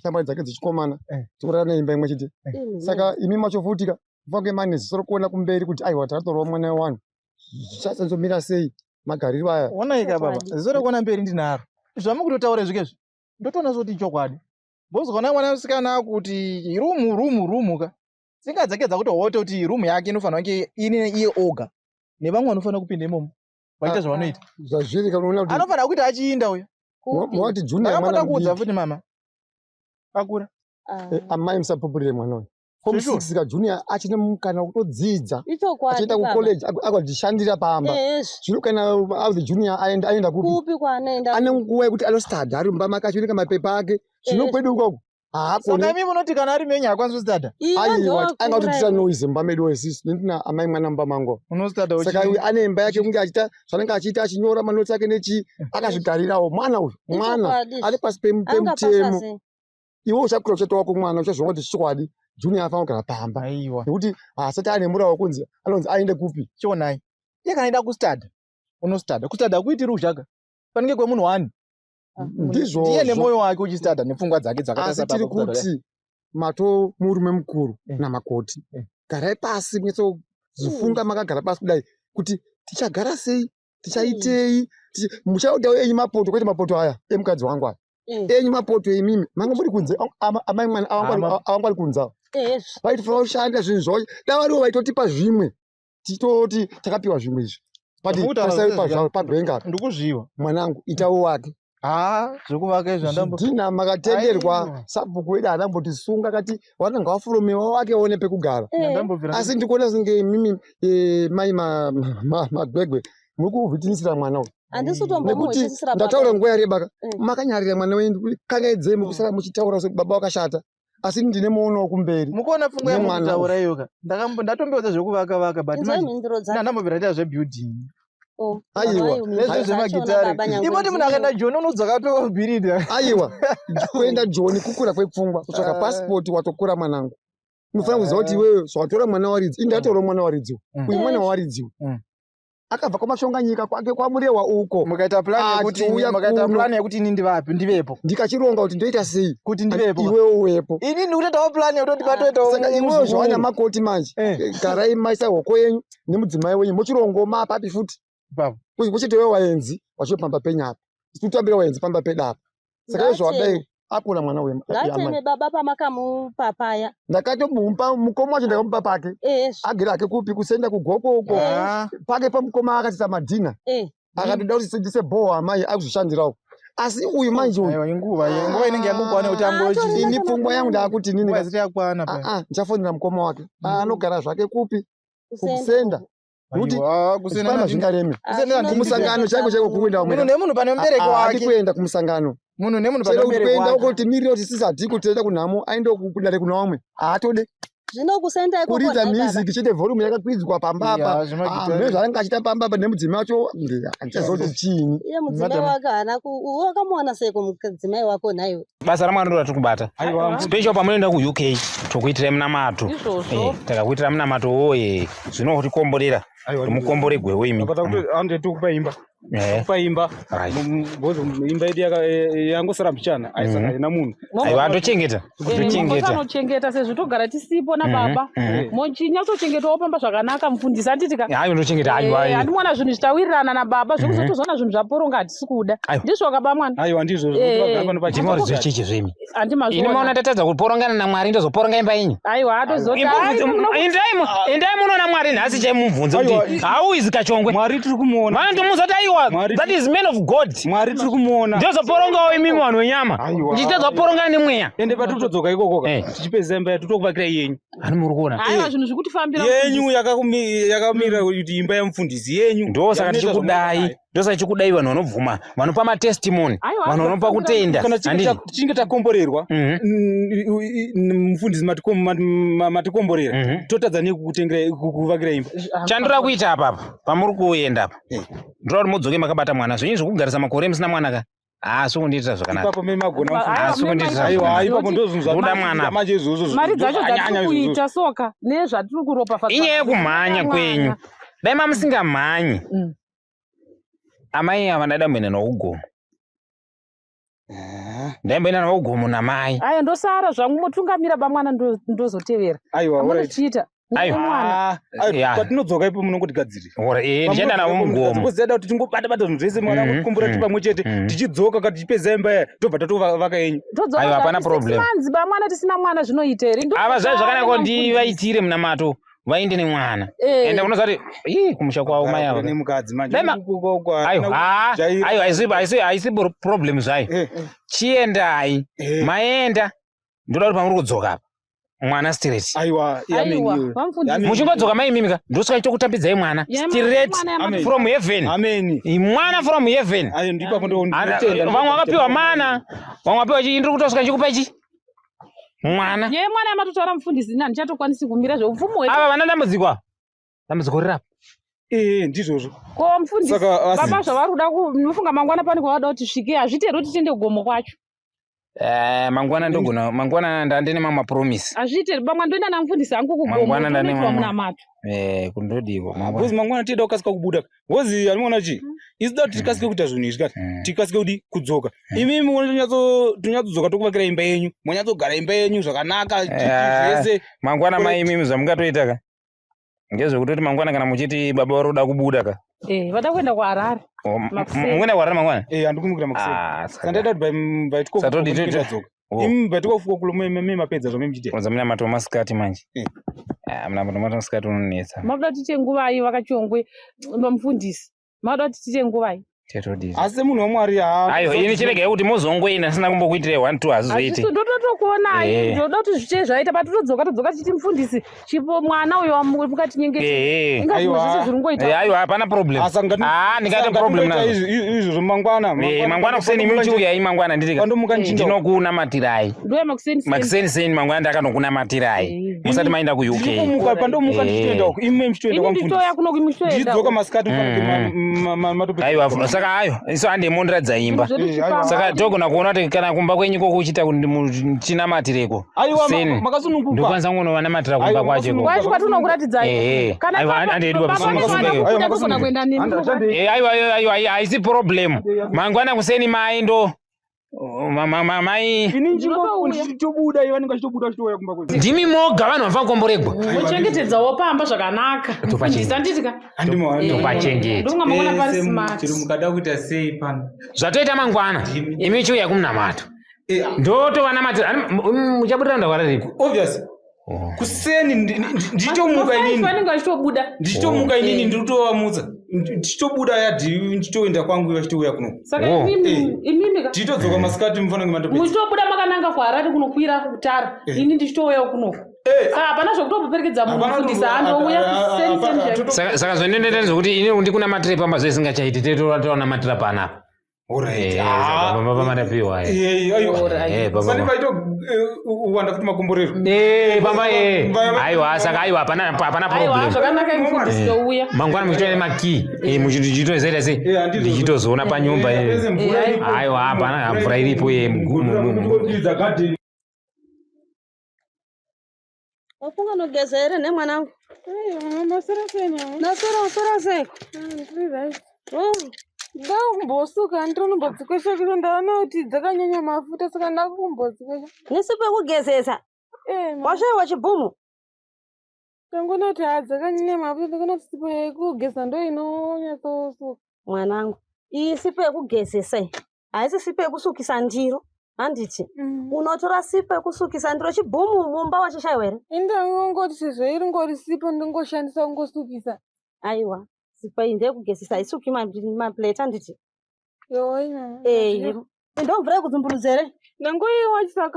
shamwari dzake dzechikomana dzikurara neimba imwe chete. Saka imi macho futi ka mufange mane ziso rekuona kumberi kuti aiwa takatorwa mwana wewanhu. Zvichasanzomira sei magariro aya. Onai ka baba, ziso rekuona mberi ndinaro. Zvamukutotaura izvi kezvi, ndotoona sekuti ichokwadi. Because kana mwana musikana kuti rumu rumu rumu ka. Tsinga dzake dzakuti hote kuti rumu yake inofanira kunge ine iye oga. Nevamwe vanofanira kupinda imomo. Vaita zvavanoita. Zvazviri kana unoona kuti Anofanira kuita achiinda uyo. Wati Junior mwana Ndakamboda kuudza mudiki. futi mama. Akura. Amai musapupurire mwana uyu. Form Zveshuwa. 6 ka Junior achine mukana wekutodzidza. Ichokwadi Achienda baba. kucollege akazvishandira pamba. Ezvi. Zvino kana auzi Junior aenda kupi? Kupi kwaanoenda? Ane nguva yekuti anostadha ari mumba make achiverenga mapepa ake. Zvino kwedu uko haakoni. Saka imi munoti kana ari menyu haakwanisi kustadha? Aiwa, anga kutotira noise mumba medu isusu nendina amai mwana mumba mangu. Unostadha uchi. Saka uyu ane imba yake kunge achiita zvaanenge achiita achinyora manotsi ake nechii akazvigarirawo mwana uyu mwana Ichokwadi. ari pasi Angapasa pemutemo. sei? Iwe uchakura uchatowa wako mwana uchazoona kuti chokwadi Junior afana kugara pamba. Aiwa. Nekuti haasati ane murawo wekunzi anonzi aende kupi. Chionai. Iye kana aenda kustadha, unostadha. Kustadha kuitiri uzhaka. Panenge kwemunhu wani. Ndizvozvo. Ndiye nemwoyo wake uchistadha nepfungwa dzake dzakaita Asi tiri sababa kustadha kudai. kuti mato murume mukuru namakoti. Garai pasi munyatsozifunga makagara pasi kudai kuti tichagara sei tichaitei muchaudawo enyu mapoto kwete mapoto aya emukadzi wangu aya. Enyu mapoto imimi manga muri kunze amai mwana avanga ari kunze ava. Ezvi. Vaitofanira kushanda zvinhu zvavo dai varivo vaitotipa zvimwe titoti takapiwa zvimwe izvi. But Zvamukutaura tarisai zvese pazvavo pabhenga apa. Ndikuzviwa. Mwanangu itawo wake. Ah, zvekuvaka izvi andambo. Zvidhina makatenderwa Aiwa. sabhuku wedu haana kumbotisunga akati wananga wafurumiwa wake one pekugara. Ndambobvira. Asi ndikuona senge imimi mai Magwegwe muri kuvhitinisira mwana uyu. Handisi Nekuti kutombomuhwitinisira baba. ndataura nguva yareba ka makanyarira mwana wenyu kangaidzei mukusara muchitaura sekuti baba wakashata. Asi ndine muono wekumberi. Mukuona pfungwa Nemwana yamukutaura iyo ka. Ndakambo ndatombeudza zvekuvaka vaka but Inzwai manje mhinduro dzake. ndambobvira ndaita zvebuilding. Oh, Aiwa. baba, mhinduro Nezve dzachona zvemagitare. baba, nyangwe Imoti munhu dziriyo. akaenda Joni unodzoka atobhiridha. Aiwa, kuenda Joni kukura kwepfungwa kutsvaka pasipoti watokura mwanangu. Unofanira kuziva kuti iwewe zvawatora mwana waridzi, ini ndatorawo mwana waridzi uyu mwana waridzi akabva kwamashonganyika kwake kwaMurewa uko. Mukaita plan yekuti Achiuya mukaita kuno. plan yekuti ini ndivapi ndivepo. Ndikachironga kuti ndoita sei Kuti ndivepo. iwewe uwepo. Ini ndikutoitawo plan yekutoti patoitawo Saka iwewe zvawana makoti manje, garai maisa hoko yenyu nemudzimai wenyu mochirongoma papi futi. Ipapo. Kuchiti wewe waenzi wachiwe pamba penyu apa. Isu totambira waenzi pamba pedu apa. Saka izvo Ngateme. wadai akura mwana uyu. Ngateme baba pamakamupa paya. Ndakatomupa mukoma wacho ndakamupa pake. Ezvi. Agere hake kupi kusenda kugoko uko. Pake pamukoma akatisa madhina. Akatoda kuti ndise bhowa amai akuzvishandirawo. Asi uyu manje uyu. Aiwa inguva nguva inenge yangokwana kuti angochi. Ini pfungwa yangu ndakuti inini. Nguva isati yakwana pa. Ah, ndichafonera mukoma wake. Anogara zvake kupi? Kukusenda. Nekuti Aiwa, kusenda zvipama zvingareme. Kusenda handidi. Kumusangano chaiko chaiko kuenda Munhu nemunhu pane mubereki Haadi wake. kuenda kumusangano. Munhu nemunhu pane Chero mubereki kuenda wake. uko timirire kuti sisi hatiko tienda kunhamo aende kudare kuna vamwe. Haatode. Zvino kusenda ikoko Kuridza nhai baba. music chete volume yakakwidzwa pamba apa. Ya, zvemagitare. Nezvaanenge achiita pamba apa nemudzimai wacho handichazoti chiini. Iye mudzimai wake haana ku wakamuwana seiko mudzimai wako nhaiwe. Basa ramwari ndo ratiri kubata. Special pamunoenda kuUK tokuitirai munamato. Izvozvo. Takakuitirai munamato woye zvinotikomborera. Mukomboregwe imi. Ande tikupa imba. Paimba because imba yedu yangosara mbichana aisaka haina munhu. Aiwa, ndochengeta. Ndochengeta. Mochengeta sezvo togara tisipo nababa. Mochinyatsochengetawo pamba zvakanaka mufundisi, handiti ka? Aiwa, ndochengeta, aiwa. Eh, handimona zvinhu zvitawirirana nababa zvekuzotozoona zvinhu zvaporonga hatisi kuda. Ndizvo kaba mwana? Aiwa, ndizvo. Ndima uri zvechechi zvemi. Ini Handimazviona. maona ndatadza kuporongana naMwari, ndozoporonga imba yenyu. Aiwa, atozoti Endai munoona Mwari nhasi chaimubvunze kuti how is Kachongwe. Mwari tiri kumuona. Vanotomuudza kuti aiwa, that is man of God. Mwari tiri kumuona. Ndozoporongawo imimi vanhu venyama. Ndichitadza kuporongana nemweya. Ende patotodzoka ikoko ka tichipedzisa imba yedu tokuvakira yenyu. Ani muri kuona? Aiwa, zvinhu zvikutifambira. Yenyu yakamira kuti imba yamufundisi yenyu. Ndosaka tichikudai, ndosaka tichikudai vanhu vanobvuma, vanopa matestimony, Aiwa, vanhu vanopa kutenda. Kana Handiti? tichinge takomborerwa, mufundisi matikomborera, totadza nekukutengera kuvakira imba. Chandira kuita apa apa pamuri kuenda apa, ndoda kuti mudzoke makabata mwana. Zvenyu zvekugarisa makore musina mwana ka, haasi kundiitira zvakanaka. Ipapo memagona. Haasi kundiitira Aiwa, zvakanaka. ipapo ndozvinhu Ndoda mwana apa. manje izvozvo. Mari dzacho zvanyanya dzatiri izvozvo. kuita soka nezvatiri kuropafadzwa. Inyaya yekumhanya kwenyu, dai mamusingamhanyi. Amai ava ndaida kumboenda navo kugomo, ndaimboenda navo kugomo namai. Aya, ndosara zvangu, motungamira bamwana, ndozotevera. Aiwa, alright. Amunochiita Aiwa. mwana. Aiwa, patinodzoka ipo munongotigadzirira. Ndichaenda navo mugomo. Zeda kuti tingobata bata zvinhu zvese mwana kukumbura tiri pamwe chete, tichidzoka ka tichipedza imba iya, tobva tatovaka yenyu. Todzoka Aiwa, hapana zvati six problem. months bamwana tisina mwana zvinoita here? Ava zvai zvakanaka kuti ndivaitire munamato vaende nemwana. Ende unoziva kuti ii kumusha kwavo mai ava nemukadzi manje. Dai aiwa, haa, aiwa, haisi problem zvayo. Chiendai, maenda, ndoda kuti pamuri kudzoka apa mwana straight. Aiwa. Aiwa, vamufundisi. Muchingodzoka mai imimi ka, ndosvika chitokutambidzai mwana straight mwana yamati- from heaven. Mwana from heaven. Ayo, ndipo ndinotenda. Vamwe vakapiwa mana, vamwe vapiwa chii, ndiri kutosvika chikupa ichi mwana. Nyaya yemwana yamatotaura mufundisi, ini handichatokwanisi kumira zveupfumo hwedu. Ava vana dambudziko ava, dambudziko rirapo. Eh, ndizvozvo. Ko mufundisi, Saka, baba zvavari kuda munofunga mangwana pane kwavada kuti svike, hazviiti here kuti tiende kugomo kwacho? Mangwana ndogona, mangwana ndandine mamwe mapromise. Hazviiti here bamwa ndoenda namufundisi hangu kugomo Mangwana ndane tonoitwa mamwe. munamato? Kundodiwa mangwana. Because mangwana tida kukasika kubuda. Because anoona chi isu da kuti tikasike kuita zvinhu izvi kati tikasike kuti kudzoka. Imimi tonyatso tokuvakira imba yenyu, monyatsogara imba yenyu zvakanaka zvese. Mangwana mai imimi zvamungatoita ka ngezvekutoti mangwana kana muchiti baba vari kuda kubuda ka. Eh, vada kuenda kuHarare. Oh, Makuseni. mukuenda kuHarare mangwana? Eh, handikumukira makuseni. Ah, saka- Saka ndaida kuti by 12 Satoti ndadzoka. Oh. Imi by 12 o'clock me mapedza zvamuchiita. Unza munamato wamasikati manje. Ah, munamato wamasikati unonetsa. Makuda kuti tiite nguvai vaKachongwe vamufundisi? Makuda kuti tiite nguvai? Chetodii. Asi semunhu waMwari haa. Aiwa, ini chiregai kuti muzongoenda ndisina kumbokuitirai 1 2 hazvizoiti. Hazvisi, ndototokuonai. Ndoda kuti zvichee zvaita patotodzoka, todzoka tichiti mufundisi chipo mwana uyo wamukatinyengetera. Inga zvimwe zvese zviri ngoita. Aiwa, hapana problem. Ah, ndingaita problem nazvo. Izvozvo mangwana. Mangwana kuseni imi muchiuyai mangwana nditika. Pandomuka nchinda. Ndinokunamatirai. Ndoya makuseni seni. Makuseni seni mangwana ndakanokunamatirai. Musati maenda ku UK. Ndinomuka pandomuka ndichitoenda uko. Imi muchitoenda Ini kwamufundisi. nditoya kuno muchitoenda. Ndichidzoka masikati Aiwa, saka ayo isu hande mondiradza imba. Zvedu chipamba. Saka togona kuona kuti kana kumba kwenyu iko kuchiita kuti chinamatireko. Aiwa, Seni. makasununguka. Ndokwanisa kungovanamatira kumba Aiwa, kwacho iko. Kwacho kwatinokuratidzai. Ehe. Aiwa, handiedi Baba pasununguka nemwana iko. kubuda togona kuenda nemi. Aiwa, aiwa, aiwa, haisi problem. Mangwana kuseni mai ndo mai Ini ndichitobuda, ivo vanenge vachitobuda vachitouya kumba kwedu. Ndimi moga vanhu vanofanira kukomboregwa. Mochengetedzawo pamba zvakanaka. Mufundisi, handiti ka? Topachengeta. Ndonga mangwana pari smart. Chero mukada kuita sei pano. Zvatoita mangwana imi chiuya kumunamato, ndotovanamatira muchabudira ndawara ripi. Obvious. Kuseni ndichitomuka inini. Vanenge vachitobuda. Ndichitomuka inini, ndiritovamutsa. Ndichitobuda yadhi, ndichitoenda kwangu, vachitouya kuno. Saka imimi ka Tichitodzoka masikati mufanira kunge matopedza. muchitobuda makananga kuHarare kunokwira kutara, ini ndichitouyawo kunoku. Saka hapana zvekutomboperekedza munhu, mufundisi andouya kuseni seni chaiko. Saka zvonendeta ndezvekuti ini ndikunamatire pamba zvesingachaiti, tetonamatira panapa. Pamba pamatapiwa. Sani vaito wanda kuti makomborero. Pamba aiwa, saka aiwa, hapana Aiwa, problem. zvakanaka, mufundisi touya. Mangwana muchitova nemakii, muchitozoita sei, ndichitozoona panyumba. Aiwa, hapana, mvura iripo. Wafunga nogeza here nemwanangu? Naswera, uswera sei? Oh, Ndakumbosuka ndinonombodzikwesha kuno ndaona kuti dzakanyanya mafuta saka ndakumbodzikwesha. Nesipo yekugezesa. Eh, mama. Washaiwa chibhumu. Tangoona kuti haa dzakanyanya mafuta ndakaona kuti sipo yekugeza ndo inonyatsosuka. Mwanangu, iyi sipo yekugezesa iyi. Haisi sipo yekusukisa ndiro. Handiti. Unotora sipo yekusukisa ndiro chibhumu mumba wachishaiwa here? Indangongoti sezvo iri ngori sipo ndingoshandisa kungosukisa. Aiwa, sipo iyi ndeyekugezesa haisuki maplate handiti. Yoi mama. Eh, ndomvura yekudzumburudza here? Ndangoiwachisa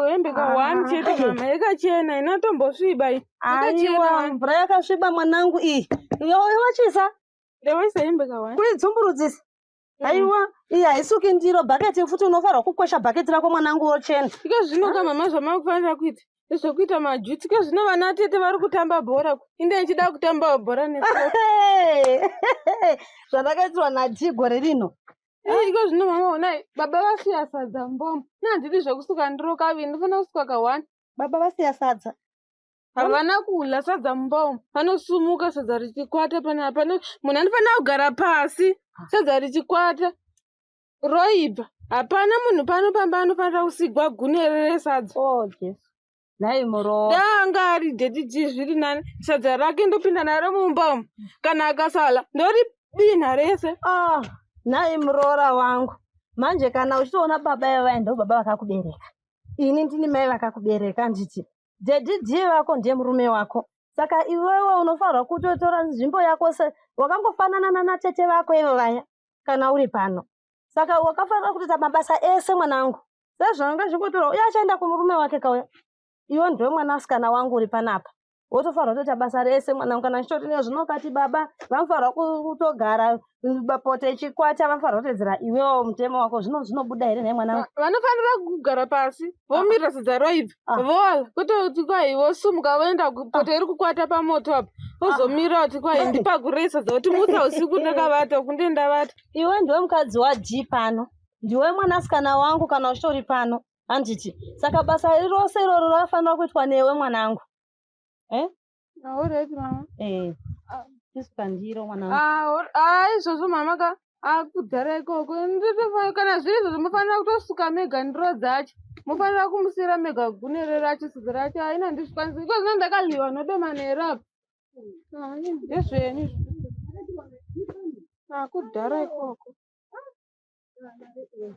hembe ka one chete mama yakachena inatombosviba iyi. Aiwa, mvura yakasviba mwanangu iyi. Iwachisa. Ndawachisa hembe ka one. Kuidzumburudzisa. Aiwa, iyi haisuki ndiro bhaketi futi unofanirwa kukwesha bhaketi rako mwanangu wochena. Iko zvino ka mama zvamakufanira kuita ndezvekuita majuti. Iko zvino vana tete vari kutamba bhora. Inde ndichida kutambawo bhora nesu. Zvandakaitirwa naDhi gore rino. Iko zvino mama onai baba vasiya sadza mbomo. Nandidi zvekusuka ndiro kaviri ndinofanira kusuka ka one. Baba vasiya sadza. Havana kudya sadza mumba umu. Vanosumuka sadza richikwata panapa. Munhu anofanira kugara pasi sadza richikwata roibva. Hapana munhu pano pamba anofanira kusigwa gunere resadza. Oh, Jesu. Nhai muroora. Dai anga ari dhedhi G zviri nani. Sadza rake ndopinda naro mumba umu. Kana akasala ndoribinha rese. Ah, nhai muroora wangu. Manje kana uchitoona baba ivava ndo baba vakakubereka. Ini ndini mai vakakubereka handiti. Dhedhi G vako ndiye murume wako. Saka iwewe unofanirwa kutotora nzvimbo yako se wakangofanana nanatete vako ivo vaya kana uri pano. Saka wakafanira kutoita mabasa ese mwanangu. Sezvaunga zvingotorwa uye achaenda kumurume wake kauya. Iwe ndiwe mwanasikana wangu uri panapa. Wotofanirwa kutoita basa rese mwanangu kana ndichitoti nezvino ukati baba vanofanirwa kutogara poto ichikwata vanofanirwa kutedzera iwewo mutemo wako zvino zvinobuda here nhai mwanangu? Vanofanira kugara pasi vomirira sadza roibva voala kwete kuti kwai vosumuka voenda poto iri kukwata pamoto apa vozomira kuti kwai ndipakurei sadza kuti mutsa usiku ndakavata kunde ndavata. Iwe ndiwe mukadzi waD pano. Ndiwe mwanasikana wangu kana uchitori pano. Handiti. Saka basa rose iroro rakafanira kuitwa newe mwanangu. Eh? Alright mama. Eh. Chisuka ndiro mwanangu. Ah, izvozvo mama ka akudhara ikoko kana zviri izvozvo mufanira kutosuka mega ndiro dzacho mufanira kumusiyira mega gunere racho sadza racho haina handizvikwanisi iko zvino ndakadyiwa nodomanero apa ndezvenyu akudhara ikoko.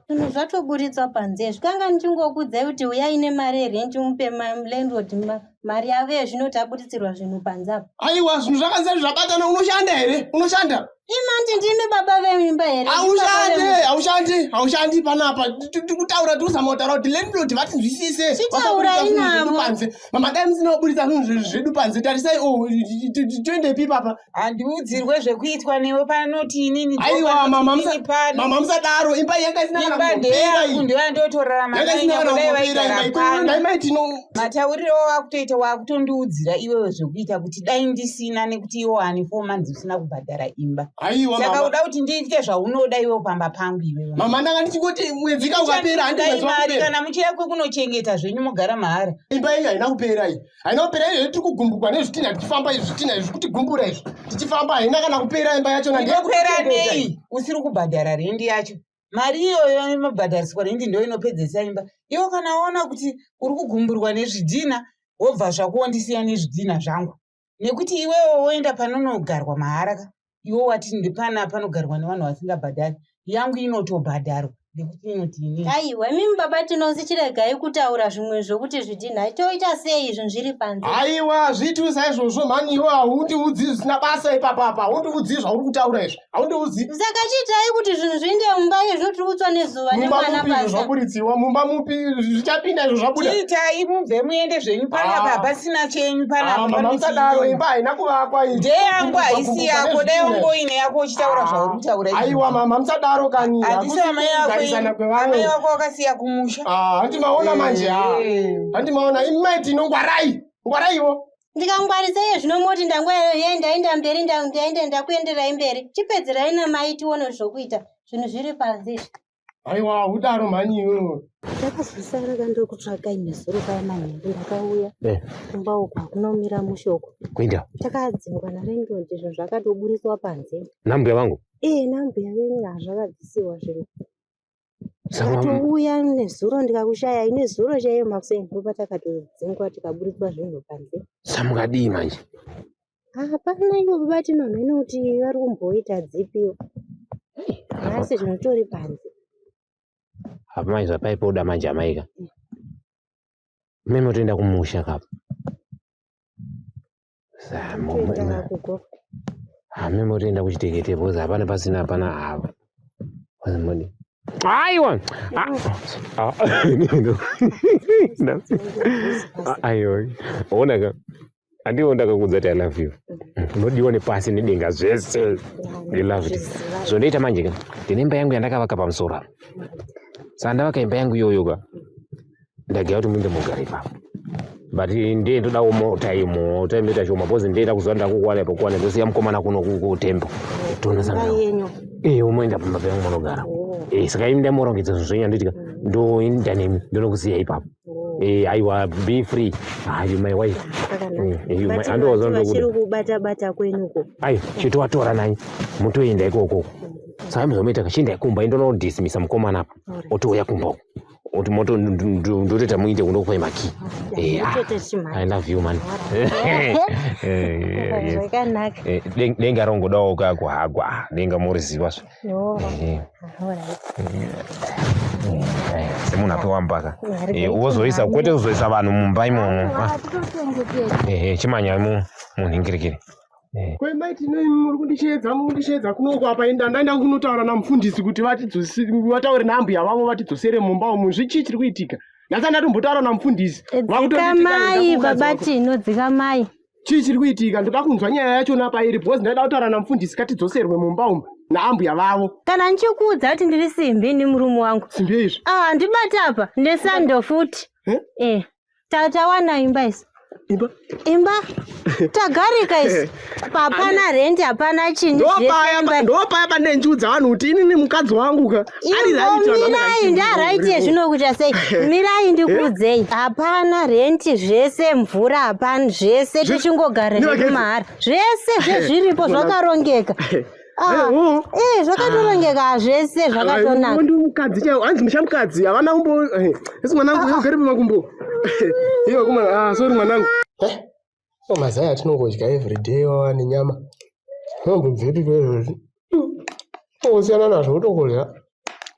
Zvinhu zvatoburitswa panze izvi. Kanga ndichingokuudzai kuti uyai nemari yerenti mupe landlord mari yavo yezvino taburitsirwa zvinhu panze apa. Aiwa, zvinhu zvakanzi zvabatana unoshanda here? Unoshanda? Imi anti ndimi baba veimba here? Haushandi, haushandi, haushandi panapa. Tikutaura tikuzama kutaura kuti landlord vatinzwisise. Chitaurai navo. Panze. Mama dai musina kuburitsa zvinhu zvedu panze. Tarisai oh toendepi ipapa? Handiudzirwe zvekuitwa newe panoti inini. Aiwa mama mama musadaro. Imba yanga isina kana Imba kumbopera ndeyangu iyi. ndiyo yandotorarama Yanga isina kana dai kumbopera vaigara imba iyi. pano. Dai maiti no Matauriro wakutoita wakutondiudzira iwewe zvekuita kuti dai ndisina nekuti iwe wane 4 months usina kubhadhara imba. Aiwa Saka mama. uda kuti ndiite zvaunoda iwewe pamba pangu iwewe. Mama ndanga ndichingoti mwedzi ka ukapera handi Dai mwedzi mari wakupera. kana muchiya kwekunochengeta zvenyu mogara mahara. Imba iyi haina kupera iyi. Haina kupera iyi tiri kugumbukwa nezvitinha tichifamba izvi zvitinha izvi kutigumbura izvi. Tichifamba haina kana kupera imba yachona Inopera nei usiri kubhadhara rendi yacho? Mari iyoyo inobhadhariswa rendi ndo inopedzesa imba. Iwe kana waona kuti uri kugumburwa nezvidhina wobva zvako wondisiya nezvidhina zvangu. Nekuti iwewe woenda panonogarwa mahara ka. Iwe wati ndipana panogarwa nevanhu vasingabhadhari. Yangu inotobhadharwa nekuti inoti inini. Aiwa, imimi baba tinonzi chiregai kutaura zvimwe zvokuti zvidhinha. Toita sei zvinhu zviri panze? Aiwa, zviitwi saizvozvo mhani iwe haundiudzi zvisina basa ipapa apa. Haundiudzi zvauri kutaura izvi. Haundiudzi. Saka chiitai kuti zvinhu zviinde mumba izvo tiri kutswa nezuva Mumba nemwana mupi izvo pasi. zvaburitsiwa, mumba mupi zvichapinda izvo zvabuda. Chiitai mubve muende zvenyu panapa hapasina chenyu panapa. Ah, mama musadaro, imba haina kuvakwa iyi. Ndeyangu haisi Kugumbukwa yako dai nezvitinha. wangoine yako uchitaura zvauri kutaura izvi. Aiwa mama musadaro kani. Handisi Hakusi amai ako kugarisana ini. kwevamwe. Amai vako wakasiya kumusha. Ah, handi maona manje ah. Handi maona imi maiti inongwarai. Ngwaraiwo. Ndikangwarisa iye zvino moti ndangwaye ndaenda mberi ndaenda ndakuenderai mberi. Chipedzerai namai tione zvokuita. Zvinhu zviri panze izvi. Aiwa, udaro mhani iwewe. Ndakazosara ka ndokutsvakai nezuro paya manheru ndakauya kumba uku hakuna kumira mushe uku. Kuenda Takadzingwa nalandlord zvinhu zvakatoburitswa panze. Nambuya vangu? Eh, nambuya venyu hazvakabvisiwa zvinhu. Ndakatouya nezuro ndikakushayai nezuro chaiyo makuseni ndopatakatodzingwa tikaburitswa zvinhu panze. Samukadii manje? Hapana ivo baba Tino mheno kuti vari kumboita dzipiwo. Nhasi zvinotori panze. Apa manje zvapaipoda manje amaika. Mimi motoenda kumusha kapa. Toenda kuGokwe. Mimi motoenda kuchitekete because hapana pasina hapana hava. Modi. Aiwa. Ah. Ah. Aiwa. Ona ka. Andiwo ndakakuudza kuti I love you. Unodiwa nepasi nedenga zvese. You love it. Zvondoita manje ka. Ndine imba yangu yandakavaka pamusoro apa. Saka ndavaka imba yangu iyoyo ka. Ndagaya kuti muinde mugare ipapo. But ndiye ndodawo mota imo, time ndoita shoma because ndiye ndakuziva ndakukuwana ipo kuwana ndosiya mukomana kuno kutembo. Tonosangana. Imba yenyu. Eh, umoenda pamba penyu munogara. Eh, saka imi ndamorongedza zvinhu zvenyu handitika ndoenda nemi ndonokusiya ipapo. Eh, aiwa be free. Ah, you my wife. Eh, you my andowaza ndokuda. Vachiri kubata bata kwenyuko. Ai, chitovatora nai mutoenda ikoko. Saka muzomuita kachienda kumba indonodismisa mukomana apa. Otouya kumba uko. Oti moto ndotoita muinde kundokupai makey. Eh, ah, Toite chimhanya. I love you man. Eh, yes. Zvakanaka. Eh, denga rongodawo kakuhagwa. Ah, denga moriziva zve. Oh, Eh. alright. Eh, semunhu apiwa mbaka. Mwari Eh, wozoisa kwete kuzoisa vanhu mumba imomo. Ah, eh, chimanya munhingirikiri. Kwe mai Tino imi muri kundisheedza muri kundisheedza kunoko apa inda ndaenda kunotaura namufundisi kuti vataure naambuya vavo vatidzosere mumba umu zvichii chiri kuitika. Ndasati ndatombotaura namufundisi. Dzikamai baba Tino, dzikamai. Chii chiri kuitika? Ndoda kunzwa nyaya yachona pairi because ndaida kutaura namufundisi katidzoserwe mumba umu naambuya vavo. Kana ndichikuudza kuti ndiri simbi ini murume wangu. Simbi izvi? Ah, ndibate apa nesando futi. Eh. Tawana imba isu. Imba? Imba. Tagarika isu. Hapana rent, hapana chinyi. Ndopaya panenjiudza vanhu kuti inini mukadzi wangu ka ari right vanhu Mirai ndaraiti yezvinokuita sei. Mirai ndikuudzei. Hapana renti zvese mvura hapana zvese tichingogara zvedu mahara. Zvese zvezviripo zvakarongeka. Ah, eh zvakatorongeka zvese zvakatonaka. Ndi mukadzi chaiwo hanzi musha mukadzi havana kumbo esi mwanangu ugere pamakumbo. Iwe kumana ah sorry mwanangu. Eh. Mazai atinongodya everyday wawa nenyama. Zvinombobvepi izvozvi? Ungosiyana nazvo wotokodya.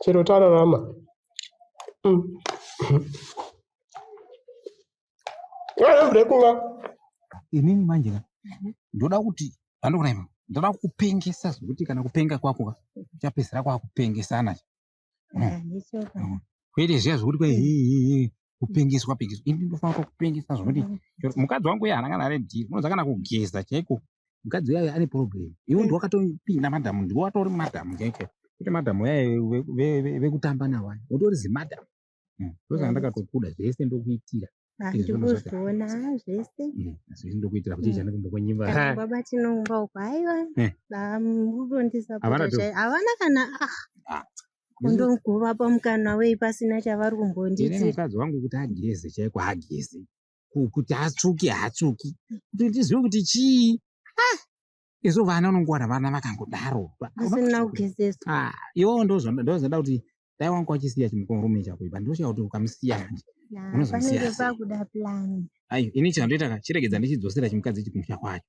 Chero tararama. Everyday kunga. Inini manje ka ndoda kuti andikuona ipa ndoda kukupengesa zvekuti kana kupenga kwako ka uchapedzisira kwakupengesana. Kwete zviya zvekuti kwai hii kupengeswa pengeswa. Ini ndofanira kukupengesa zvekuti mukadzi wangu uya haana kana redhiri unoziva kana kugeza chaiko mukadzi uya ane problem. Iwe ndiwe wakatopinda madhamu ndiwe watori madhamu chaiko kwete madhamu vaya vekutamba navo aya utori zimadhamu. Ndosaka ndakatokuda zvese ndokuitira. Ndikuzviona zvese. Zvese ndokuitira kuti chana kumbokunyimba. Kana baba tinoumba uko haiwa. Havana Havana to- havana kana ah kundogova pamukana wei pasina chavari Ini kumbondiitira. mukadzi wangu kuti ageze chaiko ageze kuti atsvuke haatsvuki kuti tizive kuti chii. Isu vana unongowana vana vakangodaro. Pasina kugezeswa. Ah, iwewe ndozvanoda kuti dai wangu wachisiya chimurume chako ipa ndoshawa kuti ukamusiya manje unozomusiya Panenge sei. pakuda plan. Ai ini chandoita ka chiregedza ndichidzosera chimukadzi ichi kumusha kwacho.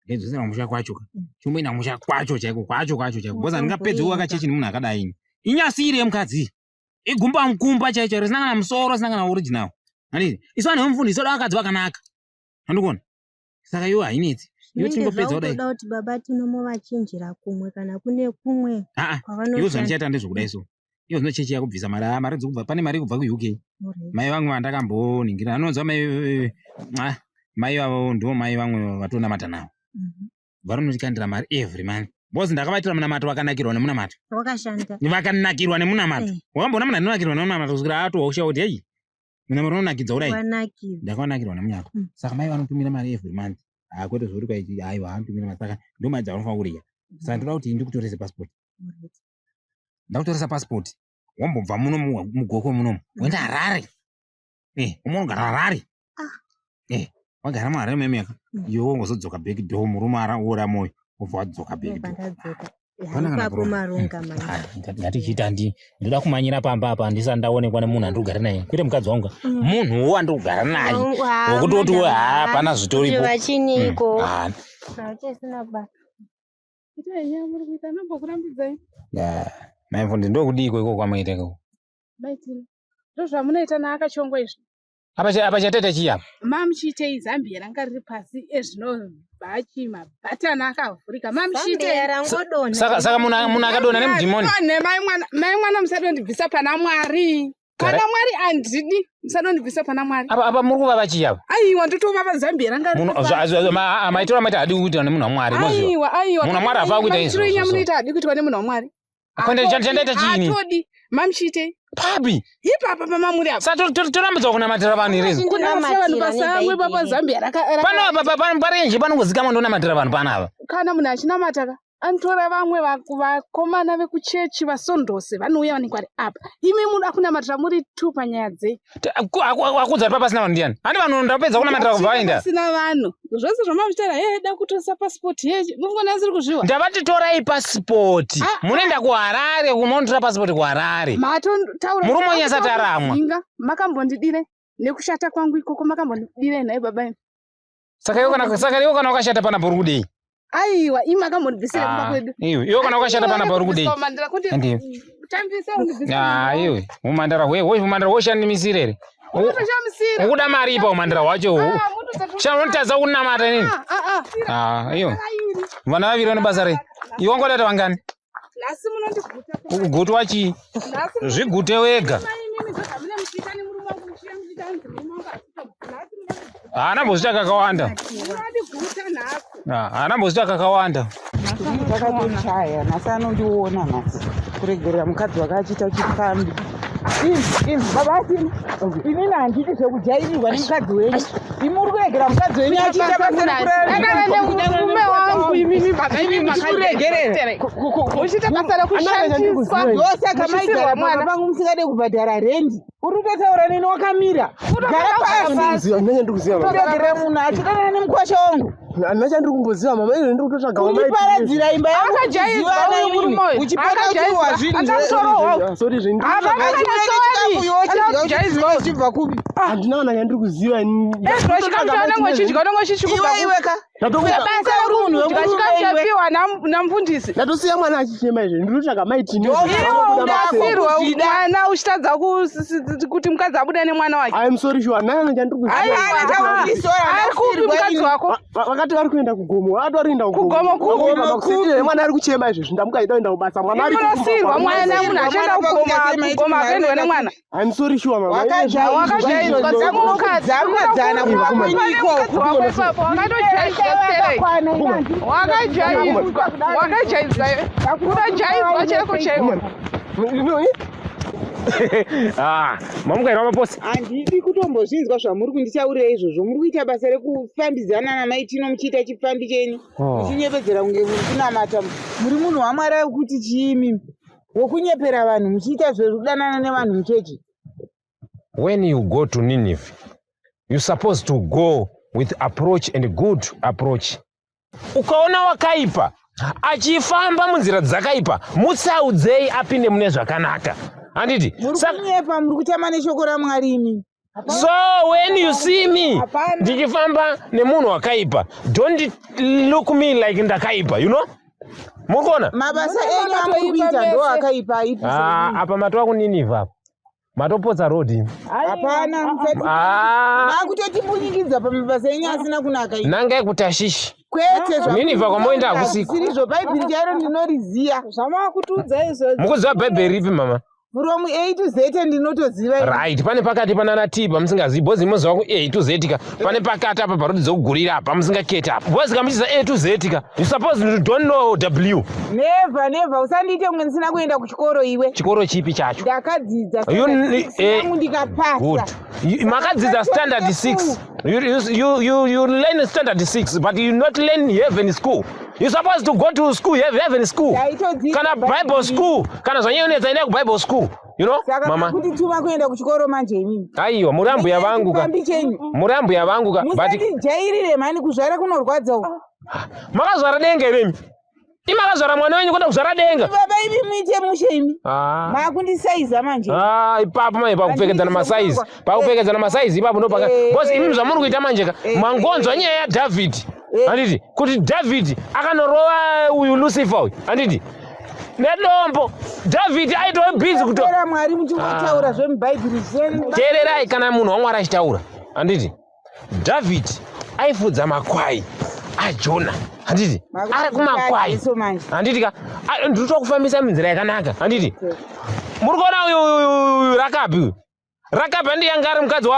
Ndaidzosera kumusha kwacho ka. Chimboenda kumusha kwacho chaiko kwacho kwacho chaiko. Because handingapedzi kuva kachechi nemunhu akadai ini. Inyasire yemukadzi. Igumba mukumba chaicho risina kana musoro risina kana original. Handiti? Isu vanhu vemufundisi toda vakadzi vakanaka. Handikuona? Saka iwe hainetsi. Iwe Zvinenge chingopedza kudai. zvakutoda kuti baba tinomovachinjira kumwe kana kune kumwe Aa, iwe kwavanoshanda. zvandichaita ndezvekudai so. Iwe zvino chechi yakubvisa mari, ah, mari dzokubva pane mari kubva kuUK. Alright. Mai vamwe vandakambonhingira anonzwa mai ah, mai vavo ndo mai vamwe vatonamata navo. Vanotikandira mari every month. Because ndakavaitira munamato vakanakirwa nemunamato. Wakashanda. Vakanakirwa nemunamato. Eh. Wakamboona munhu anonakirwa nemunamato kusvikira atohosha kuti hei munamato unonakidza kudai. Wanakirwa. Ndakawanakirwa nemunamato. Saka mai vanotumira mari every month. Ah, kwete zvekuti kwai aiwa vanotumira mari saka ndo mari dzavanofanira kurya. Saka ndoda kuti ndikutorese passport. Alright. Ndakutoresa passport. Wambobva muno muGokwe munomu, woenda Harare. Umonogara Harare. Wagara muHarare memeka, iwe wongozodzoka back door, murume araora moyo, wobva wadzoka back Ndobva door. ndadzoka. Hapana kana Ipapo problem. marunga manje. Ngatichiita ndoda kumanyira pamba apa ndisati ndaonekwa nemunhu andiri kugara naye, kwete mukadzi wangu, munhuwo wandiri kugara naye, wekutoti we haa, hapana zvitoripo. Kuti vachiniko. Ah, Hachisina basa. Itai nyaya muri kuita nambokurambidzai. Mai Mfundi, ndokudiko ikoko kwamaita ikoko? Maitini. Ndozvamunoita naakachongwa izvi. Apa chataita chii apa? Mamuchiitei Zambia ranga riri pasi ezvino bhachi mabhatani akavhurika. Mamuchiitei. Zambia rangodonha. Saka munhu akadonha nemudhimoni? Donhe mai mwana, mai mwana musadondibvisa pana Mwari. Pana Mwari handidi, musadondibvisa pana Mwari. Apa muri kuvava chii apa? Aiwa ndotovava Zambia ranga riri Munhu pasi. maitiro amaita hadi kuitwa nemunhu waMwari, moziva. Aiwa, aiwa. Munhu waMwari hafaa kuita Maitiro enyu izvozvo. amunoita hadi kuitwa nemunhu waMwari. Kwende chandaita chiini? Atodi. Mamuchiitei. Papi. Ipapa pamamuri apa. Saka torambidzwa kunamatira vanhu here izvi? Kunamatira vanhu pasango ipapa Zambia raka Pano apa parenje panongozikamwa ndonamatira vanhu panapa. Kana munhu achinamata ka anotora vamwe vakomana vekuchechi vasondose vanouya vanenge vari apa. Imi muda kunamatira muri two panyaya dzei? Akudza kuti pasina vanhu ndiani? Handi vanhu ndapedza kunamatira kubva vaenda. Pasina vanhu zvose zvamamuchitaura he da kutoresa pasipoti he mufungona asiri kuzviwa. Ndavati torai pasipoti. Munoenda kuHarare, munotora pasipoti kuHarare. Matotaura Murume wenyu asati aramwa. Inga makambondidire nekushata kwangu ikoko makambondidire nhai baba imi. Saka iwe kana wakashata panapa uri kudei? Aiwa imi makambondibvisira kumba Ah, kwedu. Iwe kana wakashata panapa uri kudei? Mandira kuti Ndiyo. tambisa undibvisira. Ah, iwe umandara hwe umandara hwoshandimisira here? Unotoshamisira. Ukuda mari ipa umandara hwacho uhu. Shanotadza kunamata inini. Ah ah. Ah, iwe. Vana vaviri vane basa rei? Iwe wangodata vangani? Nhasi munondiguta. Kugutwa chii? Nhasi Zvigute wega. Imimi ndozvamune muchiita nemurume wangu muchiuya muchiita hanzi murume wangu asika. Nhasi Haana mbozvita kakawanda. munondiguta nhasi. Ah, Haana mbozvita kakawanda. Takatochaya nhasi anondiona nhasi kuregerera mukadzi wake achiita chipfambi. Inzi baba atini inini handidi zvekujairirwa nemukadzi wenyu. Imi muri kuregera mukadzi wenyu achiita basa Akana nemurume wangu imimi baba imi rekuregerera. Muchiita basa rekushandiswa. Ndosaka maigara pamba pangu musingade kubhadhara rendi. Uri kutotaura neni wakamira. Gara pasi. Kuregerera munhu achidanana nemukwasha wangu. Handina chandiri kumboziva mama, izvo ndiri kutotsvaga Undiparadzira imba yangu Akajaidzwa kuziva uyu murume uyu. Uchipata kuti Akajaidzwa. Akamusorohwa. Sorry zve Hapana kana sorry. Akajaidzwa. Chibva kupi? Handina kana chandiri kuziva ini. Ezvo chikamu chaunenge uchidya unenge uchichikupa. Iwe iwe ka. Basa uri munhu rekudya wemurume chikamu iwe. chapiwa namufundisi. Ndatosiya mwana achichema izvo, ndiri kutsvaga maitini. Iwe unasirwa mwana uchitadza kuti mukadzi abude nemwana wake. I'm sorry sure, handina kana chandiri kuziva. Aiwa. Ari kupi mukadzi wako? Vakati vari kuenda kugomo, vakati vari kuenda Kugomo kupi? kugomo. Mwana ari kuchema izvezvi, ndamuka aida kuenda kubasa. Mwana ari Unosirwa mwana munhu achienda kugoma akaendwa nemwana. I'm sorry sure mama. Wakajaidzwa semukadzi. Dzana Pane mukadzi wako ipapo wakatojaizwa stereki. Wakajaidzwa. Wakajaidzwa. Kutojaidzwa chaiko chaiko. Ah, mamukaira maposi. Handidi kutombozvinzwa zvamuri kunditaurira izvozvo. Muri kuita basa rekufambidzana namaitino muchiita chipfambi chenyu. Oh. Muchinyepedzera kunge muri kunamata. Muri munhu waMwari wekuti chii imimi? Wokunyepera vanhu muchiita zvekudanana nevanhu muchechi. When you go to Nineveh, you're supposed to go with approach and good approach. Ukaona wakaipa achifamba munzira dzakaipa, mutsaudzei apinde mune zvakanaka. Handiti? Muri kunyepa, muri kutama neshoko raMwari imi. So when you see me ndichifamba nemunhu wakaipa, don't look me like ndakaipa, you know? Muri kuona? Mabasa enyu amuri kuita ndo akaipa aipi. Ah, apa matova kuNineveh apa. Matopotsa road imi. Hapana, musati Ah. makutotimbunyikidza pamabasa enyu asina kunaka. imi. Nangai kuTashishi. Kwete Nineveh kwamoenda hakusiko. Zvirizvo Bhaibheri chairo ndinoriziya. Zvamakutuudza izvozvo. Mukuziva Bhaibheri ripi mama? From A to Z ndinotoziva. ini. Right, pane pakati panana T pamusingazivi bhozi moziva ku A to Z ka. Pane pakati apa paroti dzokugurira apa musingaketi apa. Bhozi kamuchiza A to Z ka. You suppose you don't know W. Never, never. Usandiite kunge ndisina kuenda kuchikoro iwe. Chikoro chipi chacho? Ndakadzidza You standard six yangu ndikapasa. Good. Makadzidza standard 6. You learn standard 6 but you not learn heaven school. You supposed to go to school, have heaven school. Kana Bible school, kana zvanyanyonetsa endai kuBible school. You know? Saka Mama. kundituma kuenda kuchikoro manje imimi. Aiwa, muri ambuya vangu ka. Chipfambi chenyu. Muri ambuya vangu ka. But Musandijairire mhani kuzvara kunorwadza uku. makazvara denga here imi? Imi makazvara mwana wenyu kwenda kuzvara denga. Baba imi muite mushe imi. Ah. Makundisaiza manje. Ah, ipapo manje pakupfekedzana masaizi pakupfekedzana masaizi ipapo ndopaka because imimi zvamuri kuita manje ka mangonzwa nyaya yaDhavhidhi handiti kuti Dhavhidhi akanorova uyu Lucifer uyu handiti nedombo Dhavhidhi aitove busy kuto Tora Mwari muchingotaura zvemubhaibheri zvenyu. teererai kana munhu wamwari achitaura handiti Dhavhidhi aifudza makwai ajona handiti ari kumakwai handiti ka ndiri kutokufambisa munzira yakanaka handiti muri kuona uyu uyu- uyu uyu rakabi uyu rakabi handi yanga ari mukadzi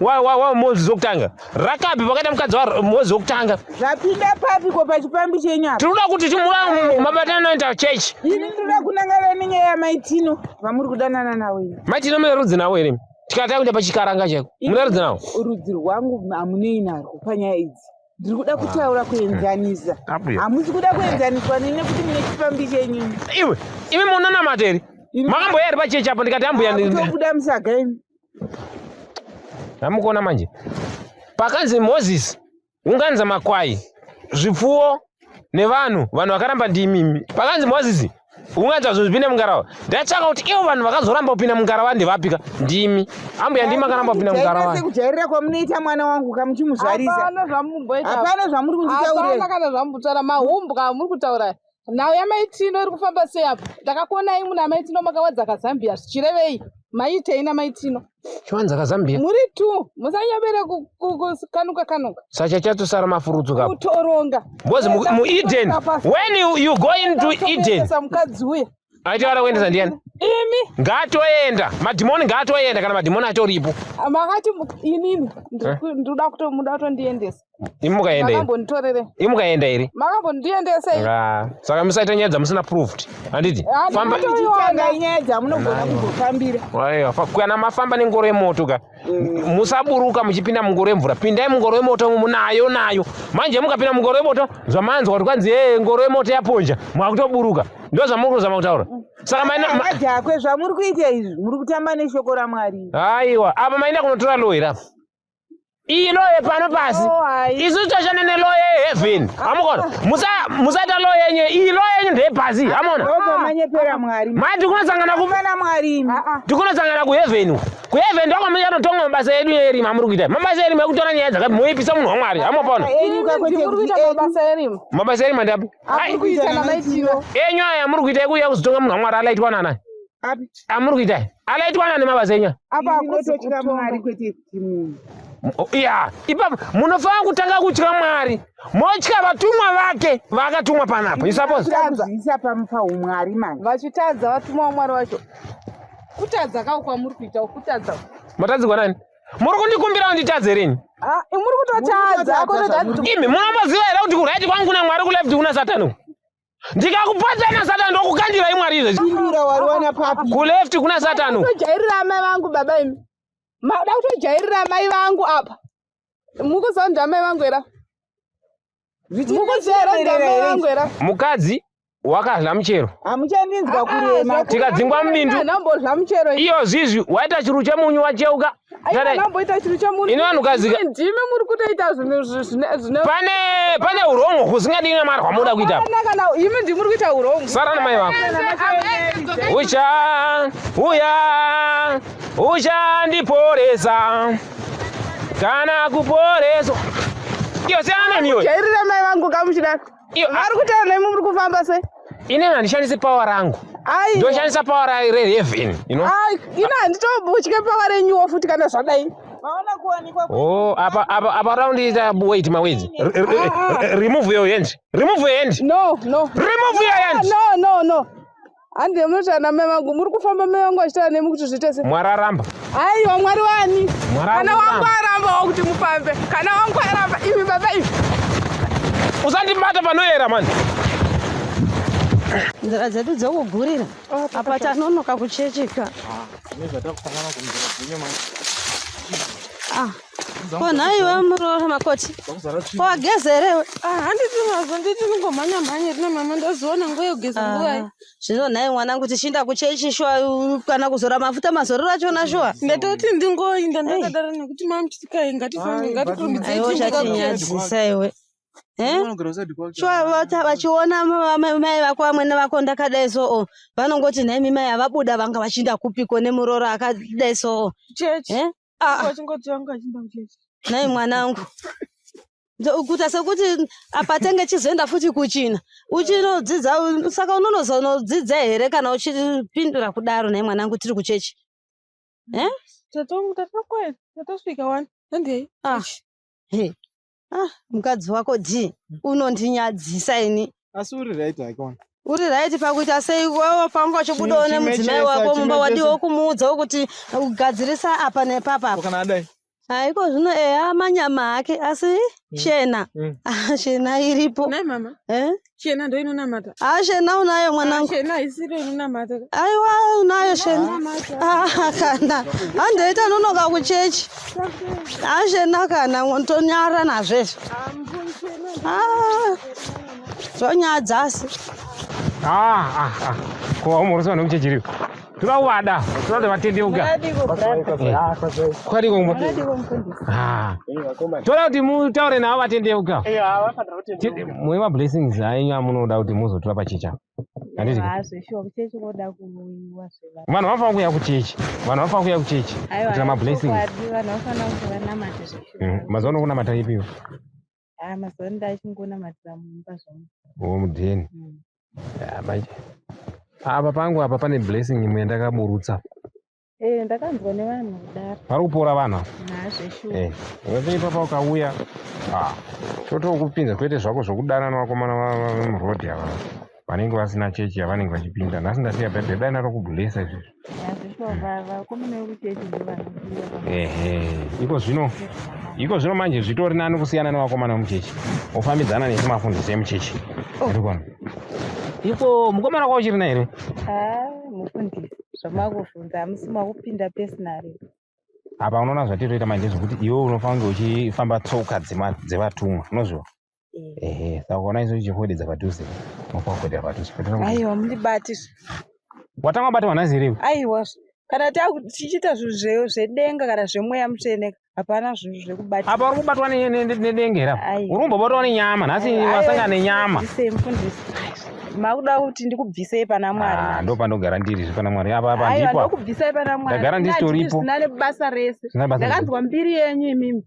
wamozisi wokutanga rakabi pakaita mukadzi wamozisi wokutanga Zvapinda papi ko pachipfambi chenyu apa? tiri kuda kuti timura mabatano anoita chechi Ini ndinoda kunangana nenyaya yamaitino vamuri kudanana navo imi. maitino mune rudzi nawo here tikati akuita pachikaranga chaiko mune rudzi nawo Rudzi rwangu hamunei narwo panyaya idzi. Ndiri kuda kutaura kuenzanisa. Abuya. Hamusi kuda kuenzaniswa neni nekuti mune chipfambi chenyu. iwe imi munonamata here makamboya here pachechi apo ndikati ambuya Kutobuda musaga imi. Hamukuona manje pakanzi Moses unganza makwai zvipfuwo nevanhu vanhu vakaramba ndimimi pakanzi Moses unganza zvinhu zvipinde mungarava ndatsvaka kuti ivo vanhu vakazoramba kupinda mungarava ndevapika ndimi ambuya ndimi makaramba kupinda mungarava Sekujairira kwamunoita mwana wangu kamuchimuzvarisa. Hapana zvamumboita. Hapana zvamuri kunditaurira. Hapana kana zvamutaura mahumbwa amuri kutaura. Nhau yamaitino iri kufamba sei apa? Ndakakuonai muna maitino makawadza kazambia zvichirevei? Maitei namaitino? chiwanza kazambia Muri two musanyabere kukanuka kanuka. sacha chatosara mafurutsu kapo Kutoronga. Because muEden when you go into Eden Kuendesa mukadzi uya. aiti vada kuendesa ndiani Imi ngaatoenda madhimoni ngaatoenda kana madhimoni atoripo makati inini ndinoda kuto muda kutondiendesa. imi mukaenda here Makambonditorere. imi mukaenda here Makambondiendesa. Ah, saka musaita nyaya dzamusina proved handiti famba Chitanga inyaya dzamunogona kuzofambira. Aiwa, kana mafamba nengoro yemoto ka musaburuka muchipinda mungoro yemvura pindai mungoro yemoto munayo nayo manje mukapinda mungoro yemoto zvamanzwa kuti kwanzi ee ngoro yemoto yaponja mwakutoburuka ndo zvamuri kuzama kutaura saka maina Madhakwe zvamuri kuita izvi muri kutamba neshoko raMwari. aiwa apa maenda kunotora loyi rapo iyi loye pano pasi isu toshanda neloye yeheaven amukona musaita loye yenyu iyi loye yenyu ndeyepasi amona Obva manyepera Mwari. mati kunosangana ku Pana Mwari imi. tikunosangana kuheaven uku kuheaven ndokwamuyanotonga mabasa edu erima amuri kuita mabasa erima ekutora nyaya dzakapi moipisa munhu wamwari amopona Enyu kakwete Muri kuti kuita mabasa erima. mabasa erima ndapi Amuri kuita namaitino. enyu aya amuri kuita ekuuya kuzotonga munhu wamwari alaitwa nana Api? amuri kuita aya alaitwa nani mabasa enyu aya? Apa hakusi Ndinototya Mwari kwete kuti munhu. Ya ipapo munofanira kutanga kutya mwari motya vatumwa vake vaakatumwa panapa you suppose Kuzviisa paumwari manje. Vachitadza vatumwa vaMwari vacho. Kutadza kako kwamuri kuita kutadza. matadzirwa nani muri kundikumbira kunditadze rini Ah, muri kutotadza akototadza. imi munomboziva here kuti kuright kwangu kuna mwari kuleft kuna satani uku? ndikakupatsa nasatani ndokukandirai mwari izvezvi Pindura wariwana papi. kuleft kuna satani uku. Kutojairira amai vangu baba imi. Mauda kutojairira amai vangu apa. Mukuziva kuti amai vangu here? Mukuziva here kuti amai vangu here? mukadzi wakadya muchero Hamuchandinzwa kurema. Tikadzingwa mubindu. Ndambodya muchero iyi. iyo zvizvi waita chiru chemunyu wacheuka Aiwa Tadai. ndamboita chiru chemunhu. Ini vanhukadzi ka- Ndimi muri kutoita zvinhu zvine pane pane urongo husingadini namari hwamunoda kuita apa Hapana kana imi ndimi muri kuita urongo. sara namai vako ucha uya uchandiporesa kana kuporeswa iyo siyana nani iwe Jairira mai vangu kamuchidaro. Iyo, Vari kutaura nemi muri kufamba sei? inini handishandisi power rangu Ai. ndoshandisa power reheaven you know Ai, ini handitombotye pawa renyuwo futi kana zvadai. Maona kuwanikwa Oh, apa apa apa round ita wait mawedzi. Remove your hand. Remove your hand. No, no. Remove your hand. No, no, no. Handi munotaura namai vangu muri kufamba mai vangu vachitaura nemi kuti zviite sei? Mwari aramba. Aiwa Mwari wani. Mwari Kana wangu aramba. arambawo kuti mufambe. Kana wangu aramba imi baba imi. Usandibata panoyera mani. Nzira dzedu dzokugurira apa tanonoka kuchechika. Nezvatakusangana kunzira dzenyu manje. Ah. Ko nhaiwe muroora makoti. Ko wageza here iwe? Ah, handiti nazvo nditi ndingomhanya mhanya rina mama ndazoona nguva yekugeza nguvai. Zvino nhai mwanangu tichinda kuchechi shuwa kana kuzora mafuta mazororo achona shuwa. Ndatoti ndingoinda ndakadaro nekuti mama muchiti ngatifambe ngatikurumbidzei Aiwa tiende kuchechi. uchatinyadzisa iwe. Eh? Shuwa vachiona mai vako vamwene vako ndakadai so oh, vanongoti nhaimi mai havabuda vanga vachiinda kupiko nemuroora akadai so oh. Chechi. Eh? Ah, Vachingoti vanga vachiinda kuchechi. nhai mwanangu kuita sekuti apa tenge chizoenda futi kuchina uchinodzidza saka unonozonodzidza here kana uchipindura kudaro nhai mwanangu tiri kuchechi eh? Tatakwaira tatosvika wani handei. Ah. He. Ah, mukadzi wako d unondinyadzisa ini Asi uri right hake wani. uri right pakuita sei wewe panga uchibudawo nemudzimai Chimechesa, wako mumba chimechesa. wadiwo kumuudzawo kuti ugadzirisa apa nepapa Ko kana adai. Haiko zvino eya manyama ake asi shena Ah, shena iripo Nhai mama. Eh? Shena ndo inonamata. Ah, shena unayo mwanangu. Shena haisiro inonamata. Aiwa unayo shena. Ah, kana handoita nonoka kuchechi. Ah, shena kana tonyara nazvo izvi. Ah, zvonyadza asi. Ah, ah, ah. Ko waumhoresa vanhu vekuchechi iriyo. Toda kuvada, toda kuti vatendeuka. Kwadiko kumba? Ah. Toda kuti mutaure navo vatendeuka. Muve mablessings aenyu amunoda kuti muzotora pachechi apa. Handiti? Zveshuwa kuchechi koda kuuyiwa zvevanhu. Vanhu vanofanira kuuya kuchechi. Vanhu vanofanira kuuya kuchechi. Kuitira mablessings. Chokwadi vanhu vanofanira kuti vanamate zveshuwa. Mazuva ano kunamata ipiwo. Ah, mazuva ano ndachingonamatira mumba zvangu. Oh, mudheni. Ah, manje. Apa pangu apa pane blessing imwe yandakaburutsa. Eh, ndakanzwa nevanhu kudaro. Vari kupora vanhu ava. Ha, zveshuwa. Eh, ungati ipapa ukauya ah, totokupinza kwete zvako zvokudanana vakomana vemurodhi ava vanenge vasina chechi yavanenge vachipinda. Nhasi ndasiya bhaibheri dai ndatokubhulesa izvezvi. Ha, zveshuwa vakomana vekuchechi ndovanodiwa. Ehe, iko zvino manje zvitori nani kusiyana nevakomana vemuchechi ofambidzana nesu mafundisi emuchechi. Ndikuona. Iko mukomana wako uchiri naye here? Ah, mufundisi, zvamakubvunza hamusi makupinda personally. Apa unoona zvatinoita manje zvekuti iwe unofanira kunge uchifamba tsoka dzevatumwa unozviwa? Ehe, saka ukaona isu tichikuwededza padhuze unofanira kuwedera padhuze. Aiwa, mundibati. Watanga wabatwa nhasi here iwe? Aiwa, kana tichiita zvinhu zvedenga kana zvemweya mutsvene hapana zvinhu zvekubata. Apa uri kubatwa nedenge here apa? Aiwa. Uri kumbobatwa nenyama nhasi wasangana nenyama. Mufundisi, mufundisi. Makuda kuti ndikubvisei pana Mwari. Ah, ndo pandogara ndiri zve pana Mwari. Apa apa Aiwa, ndipo. ndokubvisai pana Mwari. Ndagara ndisitoripo. Zvisina nebasa rese. Zvisina basa rese. Ndakanzwa mbiri yenyu imimi.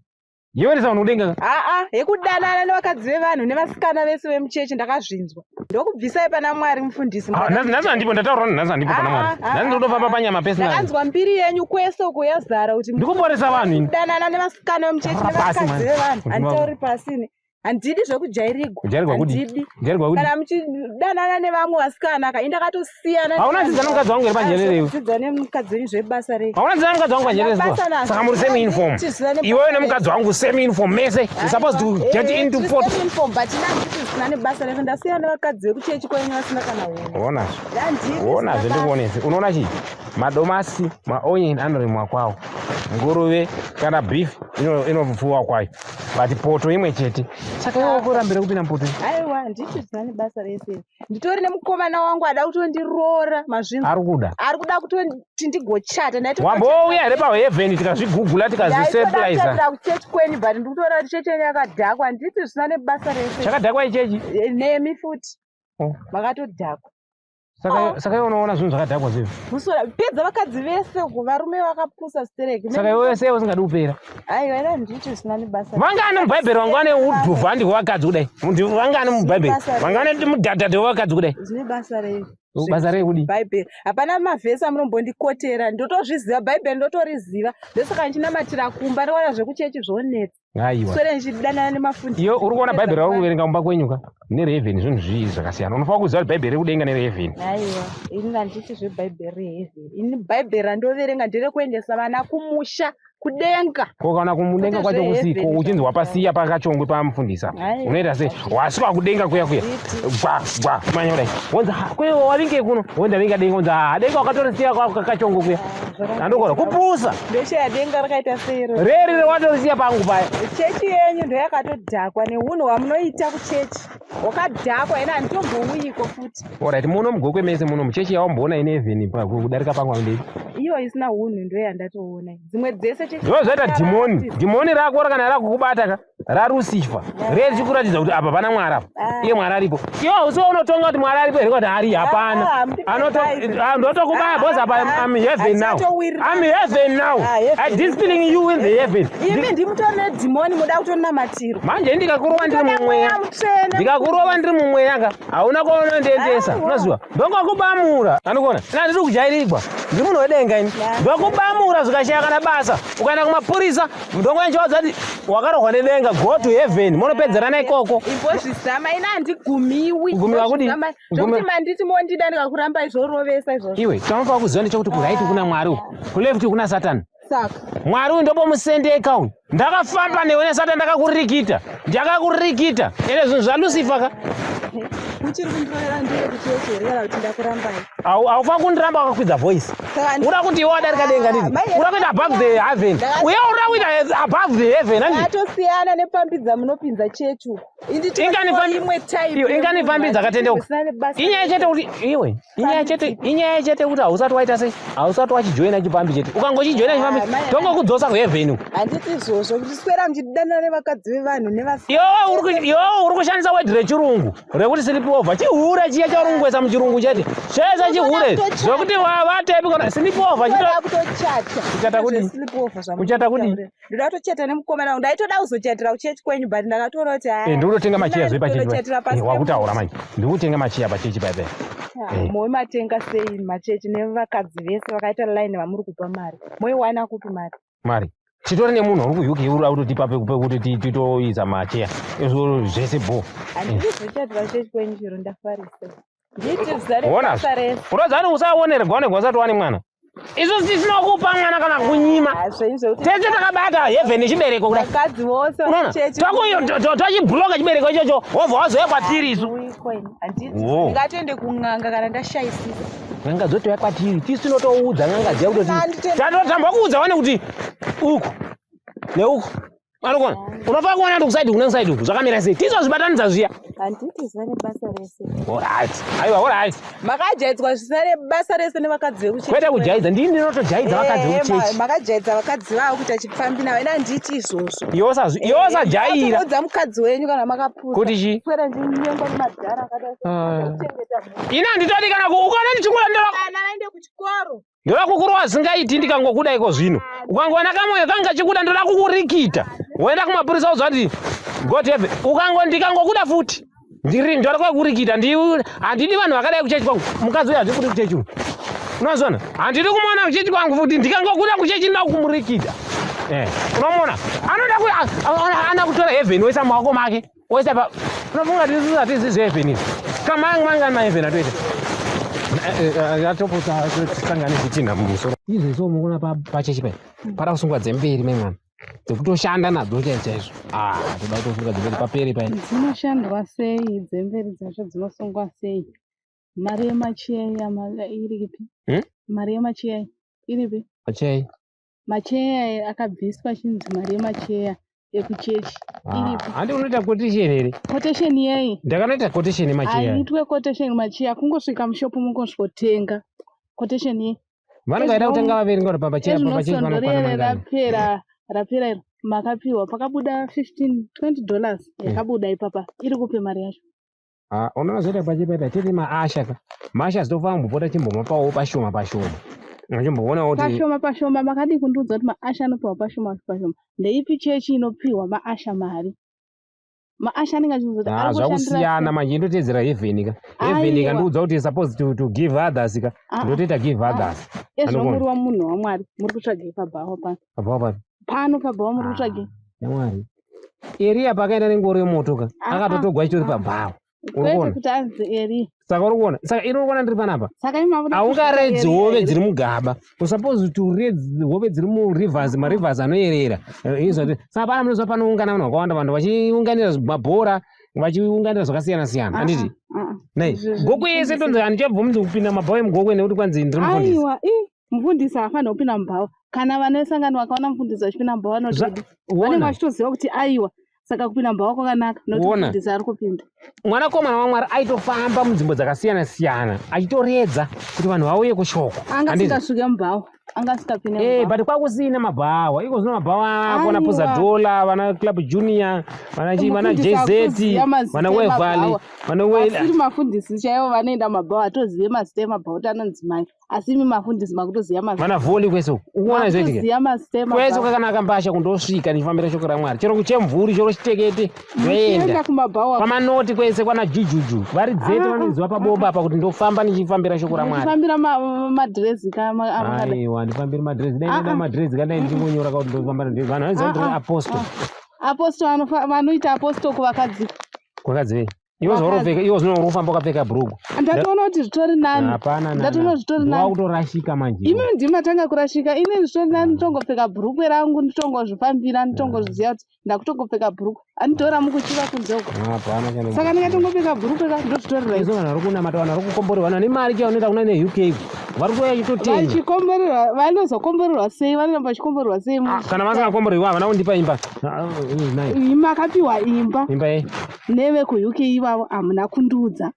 Iwe ndisa unodenga. Aa, yekudanana nevakadzi vevanhu nevasikana vese vemuchechi ndakazvinzwa. Ndokubvisai pana Mwari mufundisi. Ah, nhasi handipo ndataura nhasi handipo pana Mwari. Nhasi ndinotofamba panyama personally. Ndakanzwa mbiri yenyu kwese uko yazara kuti Ndikuporesa vanhu ini. kudanana nevasikana vemuchechi Taura pasi, nevakadzi mani. vevanhu. Kuti Handitauri pasi ini. Handidi zvekujairigwa. Kujairigwa kudi? Handidi. Kujairigwa kudi? Kana muchidanana nevamwe vasikana ka, ini ndakatosiyana. Hauna dzidza nemukadzi wangu here panjerere iwe? Dzidza nemukadzi wenyu zvebasa rei. Hauna dzidza nemukadzi wangu panjerere Basa zuva. nazvo. Saka muri same uniform. Tizina nebasa Iwewe nemukadzi wangu same uniform mese. You're supposed to get into port. port. Uniform but ini handiti zvisina nebasa rese. Ndasiyana nevakadzi vekuchechi kwenyu vasina kana hunhu. Onazvo. Handidi Onazvo zvisina ndikuonese. Unoona chii? Madomasi, maonion anorimwa kwawo. Nguruve kana beef inopfuwa kwayo. But poto imwe chete. Saka iwe ukurambira kupinda mupoto. Aiwa, handiti zvisina nebasa rese. Nditori nemukomana wangu ada kutondiroora mazvinzwa. Ari kuda. Ari kuda kutoti ndigochata. Ndaito- Wambouya here pahevheni tikazvigugula tikazviseplaiza. Ndaitoda kuchechi kwenyu but ndikutoona kuti chechi yenyu yakadhakwa. Handiti zvisina nebasa rese. Chakadhakwa ichechi? Nemi futi. Oh. Makatodhakwa. Saka iwe unoona zvinhu zvakadhakwa zvezvo. Musora pedza vakadzi vese uko varume vakapusa stereki. Saka iwe sei usingadi kupera? Aiwa, ina handiti zvisina nebasa. Vangani mubhaibheri vanga vane udhuvhandi hwevakadzi kudai? Muntu vangani mubhaibheri? Vanga vane mudhadhadha wevakadzi kudai? Zvine basa rei? Basa rei kudii? Bhaibheri. Hapana mavhesi amunombondikotera. Ndotozviziva bhaibheri ndotoriziva. Ndosaka ndichinamatira kumba ndoona zvekuchechi zvonetsa. Aiwa. Swere ndichidanana nemafundisi. Iwe uri kuona bhaibheri rauri kuverenga mumba kwenyu ka nerehevheni zvinhu zvii zvakasiyana. Unofanira kuziva kuti bhaibheri rekudenga nerehevheni. Aiwa, ini handiti zvebhaibheri rehevheni. Ini bhaibheri randoverenga nderekuendesa vana kumusha Kudenga. Ko kana kumudenga Kwete kwacho kusiko zveheaven uchinzi wapasiya pakachongwe pamufundisi apa. Aiwa. Unoita sei? Wasvika kudenga kuya kuya. Gwa gwa manya kudai. Wonzi "Ha, kwe wavinge kuno. Wonzi ndavinga denga wonzi ha denga wakatorisiya kakachongwe kuya. Andokona kupusa. Ndoshaya denga rakaita sei iro. Reri rewatorisiya pangu paya. Chechi yenyu ndoyakatodhakwa neunhu hwamunoita kuchechi. Wakadhakwa ena handitombouiko futi. Alright, muno mugokwe mese muno muchechi yawamboona ine heaven pa kudarika pangu ndei. Iyo isina hunhu ndoyandatoona. Dzimwe dzese chechi. Ndo zvaita dhimoni. Dhimoni rako kana rakukubata ka raRusifa. Reri chikuratidza kuti apa pana Mwari apa. Iye Mwari aripo. Iwe usiwe unotonga kuti Mwari aripo here kuti ari hapana. Anoto ah, ndotokubaya because apa I'm heaven now. I'm heaven now. I disciplining you in the heaven. Imi ndimutori nedhimoni muda kutonamatirwa. Manje ndikakurova ndiri Mutoda mumweya. mweya mutsvene. Ndikakurova ndiri mumweya ka hauna kwaunondiendesa. Unoziwa? Ndongokubamura. Anokuona? Ina ndiri kujairigwa. Ndiri munhu wedenga ini. Ndokubamura zvikashaya kana basa. Ukaenda kumapurisa ndongoenjewadza kuti wakarohwa nedenga go to heaven. Monopedzerana ikoko. Imbozvizama ina handigumiwi. Kugumiwa kudii? Imbozvizama. Kugumi- Zvokuti manditi mondida ndikakuramba izvorovesa izvozvo. Iwe chaunofanira kuziva ndechekuti kuright kuna Mwari uku, kuleft kuna Satani. Saka Mwari uyu ndopomusendeka uyu. Ndakafamba newe nesatani ndakakurikita. Ndakakurikita. Ende zvinhu zvaLucifer ka. muchiri kundirovera ndiri kuchechi here kana kuti ndakurambai? Haufaniri kundiramba wakakwidza voice. Saka Ura kuti iwe wadarika denga nditi. Mai- Ura kuita above the heaven. Uye ura kuita above the heaven handi. Atosiyana nepfambi dzamunopinza chechi uku. Inganifambi- imwe type Iwe, inganifambi dzakatendeuka. Inyaya chete kuti iwe, inyaya chete, inyaya chete kuti hausati waita sei? Hausati wachijoina chipambi chete. Ukangochijoina chipambi, Ah, mai- tongokudzosa kuheaven uku. Handiti izvozvo kuswera muchidanana nevakadzi vevanhu nevasi. Iwewe uri ku- iwewe uri kushandisa wedhi rechirungu rekuti sleep over. Chihure chiya chaurungoisa muchirungu chete. Chese chihure zvekuti vatepi kana sleep over chito Ndoda kutochata. Kuchata kudii? Zve-sleep over zvamunoita Kuchata kudii? kudai. Ndoda kutochata nemukomana wangu. Ndaitoda kuzochatira kuchechi kwenyu but ndakatoona kuti Eh, ndikutotenga machiya zve pachechi. Ndinotochatira paya. pasi Eh, wakutaura manje. Ndikutenga machiya pachechi paya paya. Eh. Moimatenga sei machechi nevakadzi vese vakaita line vamuri kupa mari. Moiwana kupi mari? Mari. Titori nemunhu uri kuUK uri kutotipa pekuti titoisa macheya. Izvo zvese bho. Handidi kuzochatira kuchechi kwenyu chero ndafarisa. Nditi zvisare Ona. basa rese. Unoziva kuti usaonererwa onegwa usati wane mwana. Isusu tisina kupa mwana kana kunyima. Tese takabata heaven nechibereko kudai. Vakadzi vose Unoona? vakuchechi. Tachibhuloka chibereko ichocho wobva wazouya kwatiri isu. Handiti Wo. ndingatoende kun'anga kana ndashayisisa. N'anga dzotouya kwatiri. Tisu tinotoudza n'anga dziya kutoti tatotamba kuudza wane kuti uku neuku. Anokona. Unofanira kuona kuti kusaidi uku nekusaidi uku zvakamira sei. Tizozvibatanidza zviya. Handiti zuva nebasa rese. Alright. Aiwa alright. Makajaidzwa zvisina nebasa rese nevakadzi vekuchechi. Kwete kujaidza. Ndini ndinotojaidza vakadzi Eh, vekuchechi. Makajaidza vakadzi vavo kuita chipfambi navo. Ina handiti izvozvo. Iwe iwe usajaira. Udza mukadzi wenyu kana makapusa. Kuti chii? Swera ndinyengwa nemadhara akadai. Ah. Ini handitodi kana ukaona ndichikura ndoda Kana aende kuchikoro. ndoda kukurova zvingaiti ndikangokuda iko zvino. Ukangoona kamoyo kanga kachikuda ndoda kukurikita. Woenda kumapurisa wozwa kuti God heaven. Ukango ndikangokuda futi. Ndiri ndoda kukurikita. Ndi handidi vanhu vakadai kuchechi kwangu. Mukadzi uyu handidi kuti kuchechi uyu. Unozviona? Handidi kumuona kuchechi kwangu futi. Ndikangokuda kuchechi ndoda kumurikita. Eh, unomuona? Anoda ku ana kutora heaven woisa mumaoko make. Woisa pa unofunga kuti isusu hatizi zveheaven izvi. Kamanga manga maheaven atoita. Atopota tisangane zvitinha mumusoro. Izvi so mukuona pachechi paya. Pada kusungwa dzemberi mai mwana. Dzekutoshanda nadzo chaizvo chaizvo. Ah, toda kutosunga dzemberi papere paya. Dzinoshandwa sei dzemberi dzacho dzinosungwa sei? Mari yemacheya iripi? Mari yemacheya iripi? Machei. Macheya akabviswa chinzi mari yemacheya ekuchechi iripi? Handi unoita quotation here? Quotation yei? Ndakanoita quotation yemacheya. Haitwe quotation macheya kungosvika mushopu mungosvikotenga. Quotation yei? Vanenge vaida kutanga vaverenga kuti pacheya pachechi Ezvino panokwana rere mangani. rapera rapera iro makapiwa pakabuda 15 20 dollars yakabuda ipapa iri kupi mari yacho? Ah, unoona zvoita pachechi paya tiri maasha ka. Maasha zitofamba kumbopota chimbomapawo pashoma pashoma. Uchimboona kuti Pashoma pashoma makadii kundiudza kuti maasha anopiwa pashoma pashoma. Ndeipi chechi inopiwa maasha mari? Maasha anenge achiudza kuti Ah, ari kushandira zvakusiyana sei? manje indoteedzera heaven ka. Heaven ka Aiwa. ndiudza kuti supposed to give others ka. Ah, ah. Ndotoita give others. Ezvo Anokona. muri wamunhu waMwari muri kutsvagei pabhawa pano? Pabhawa papi? Pano pabhawa muri kutsvagei? Yamwari. Eriya pakaenda nengoro yemoto ka. Ah, Akatotogwa chitori ah. pabhawa. Kwete Urikuona? kuti anzi Eriya. Saka uri kuona, saka iri kuona ndiri panapa. Saka imi makuda Haungaredzi kusvika hove Eriya dziri mugaba. Usapose to redzi hove dziri murivers, marivers anoyerera. Izvo saka pana munoziva panoungana vanhu vakawanda, vanhu vachiunganira mabhora, vachiunganira zvakasiyana siyana. Ah, Handiti? ah, ah. Nei. Izvo Gokwe yese tonzi handichabvumidzwi kupinda mabhawa emugokwe nekuti kwanzi ndiri mufundisi. Aiwa, i mufundisi haafaniri kupinda mubhawa. Kana vana vesangano vakaona mufundisi vachipinda mubhawa vanotodi. Vanenge Wona. vachitoziva kuti aiwa, saka kupinda mubhawa kwakanaka nokuti Wona. mufundisi ari kupinda. Mwanakomana waMwari aitofamba munzvimbo dzakasiyana siyana achitoredza kuti vanhu vauye kushoko. Anga Handiti? asingasvike mubhawa, anga asingapinde Eh, mubhawa. but kwakusina mabhawa. Iko zvino mabhawa ako vana Aiwa. Puzadola, vana Club Junior, vana chi, vana Mufundisi JZ, akutoziva mazita vana Wevali, emabhawa. vana Wela. Vasiri mafundisi chaivo vanoenda mabhawa atozive mazita emabhawa kuti anonzi mai. Asi imi mafundisi makutoziva mazita. Vana Voli kwese uko. Ukuona zvoitika. Makutoziva mazita Kwese emabhawa. kwakanaka mbasha kundosvika ndichifambira shoko raMwari. Chero kuchemvuri, chero chitekete, ndoenda. Muchienda kumabhawa. Pamanoti kwese kwana Jujuju. Vari dzete Ah, vanoziva paboba apa kuti ndofamba ndichifambira shoko raMwari. Muchifambira madhirezi amakadai. Aiwa, ndifambiri madhirezi. Dai Ah, ndida ah. madhirezi kadai ndichingonyora kuti ndofamba ndiri. Vanhu vanoziva kuti Ah, ndiri ah, apostle. Apostle vanoita apostle kuvakadzi. Kwakadzi vei. Iwe zvauri iwe zvino uri kufamba wakapfeka bhurugu. Ndatoona kuti zvitori nani. Hapana Ndatoona kuti zvitori nani. Wakutorashika manje. Imi ndimatanga kurashika. Ini zvitori nani nditongopfeka bhurukwe rangu nditongozvifambira nditongozviziva kuti ndakutongopfeka bhurukwe. Anditora mukuchiva kunze uko. Hapana chano. Saka ndikatongopfeka bhurukwe ka ndozvitori right. Izo vanhu vari kunamata, vanhu vari kukomborerwa, vanhu vane mari chaivo vanoenda kuna neUK. Vari kuuya vachitotenga. Vachikomborerwa vanozokomborerwa sei? Vanoramba vachikomborerwa sei? Kana vasingakomborerwi havana kundipa imba. Ah, ah, nai. Makapiwa imba Imba yei? nevekuUK ivavo hamuna kundiudza.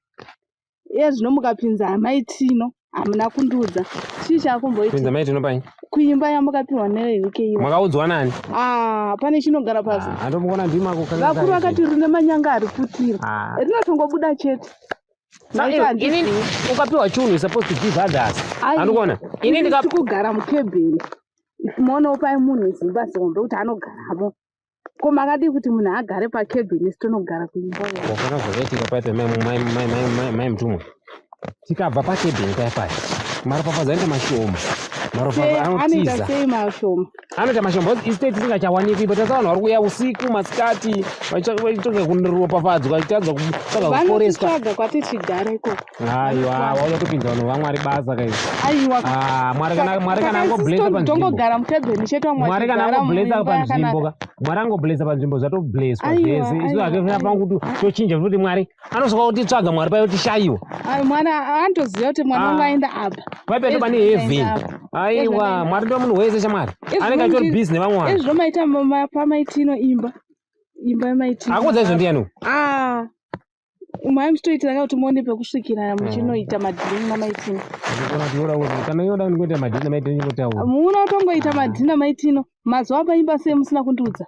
Iye zvino mukapinza amai Tino hamuna kundiudza. Chii chakumboitika? Pinza mai Tino pai. Kuimba yamukapiwa neveUK ivavo. Makaudzwa nani? Ah, pane chinogara pasi. Andomuona ndima kukanga. Vakuru vakati rine manyanga ari putira. Rinotongobuda chete. Saka inini ukapiwa chunhu you supposed to give others. Andikuona. Ini ndika kugara mukebheni. Moona pai munhu zimba zihombe kuti anogaramo. Ko makadii kuti munhu agare pakebheni isu tonogara kuimba uko? Wakaona zvakaitika paya pamai mai mai mai mai mai mutumwa. Tikabva pakebheni paya paya. Maropafadzo anoita mashoma. Maropafadzo Sei- Anoita anotiza. sei mashoma? Anoita mashoma because isu tisingachawanikwi but tasa vanhu vari kuuya usiku masikati vachitsvaga kuropafadzwa vachitadza kutsvaga kuporeswa. Vanotsvaga kwatichigara ikoko. Aiwa, wauya kupinza vanhu vaMwari basa kai. Aiwa. Ah, Mwari kana Mwari kana angoblessa panzvimbo. Tongogara mukebheni chete vamwe Mwari kana vachigara angoblessa muimba panzvimbo yakanaka. ka. Mwari angoblessa panzvimbo zvatoblesswa Aiwa, zvese. Isu aiwa, hake pangu kuti tochinja kuti Mwari anosvika kutitsvaga Mwari paye kutishayiwa. Ai, mwana anotoziva kuti mwana Ah. wangu aenda apa. Paipe toba Ezvo neheaven. ndaenda apa. Aiwa, Mwari ndo munhu wese shamwari. Anenge achitori busy nevamwe vanhu. Izvo maita pamaitino imba. Imba yamaitino. Akudza izvo ndiyani uyu? Ah. Mai muchitoitira ka kuti muone pekusvikira muchinoita madhiri namaitino. Ndikuona kuti yoda kuti kana yoda ndingoita madhiri namaitino ndingotaura. Munotongoita madhiri namaitino. Mazuva paimba sei musina kundiudza?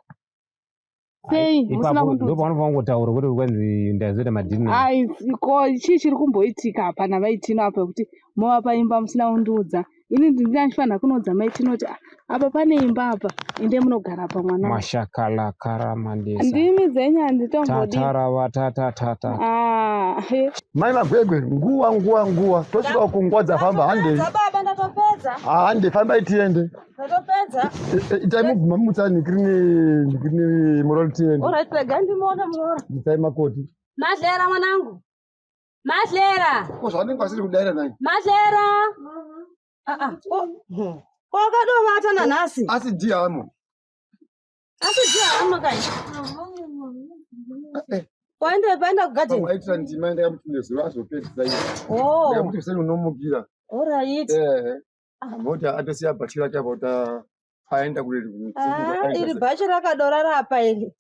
Sei musina Ipapo kundiudza? ndopaunobva wangotaura kuti kwanzi ndazoita madhiri na. Ai, ko chii chiri kumboitika apa navaitino apa kuti mova paimba musina kundiudza? Ini ndini andifanira kunoudza maitino kuti "Ah, apa pane imba apa, ende munogara apa mwana. wangu." Mashakala karamandesa. Ndimi dzenyu handitombodi. Tatarava tatatata. Ah, he. Mai Magwegwe, nguva nguva nguva tosvika uku nguva dzafamba handei. Baba ndatopedza. Hande fambai tiende. Ndatopedza. Itai mubvuma mutsai ndikirine murori tiende. Alright, rega ndimuone muroora. Mutsai makoti. Madlera mwanangu. Madlera. Ko zvavanenge vasiri kudaira nai? Madlera. Ah ah. Ko wakadovata nanhasi? Asi ndiyamo. Asi ndiyamo kai. Waenda paenda kugadheni. Aitira ndima ndakamuti nezuva azopedzisa iye. Oh. Ndakamuti kuseni unomukira. Alright. Ehe. Moti atosiya bhachi rake apa kuti aenda kure. Ah, iri bhachi rakadorara apa iri.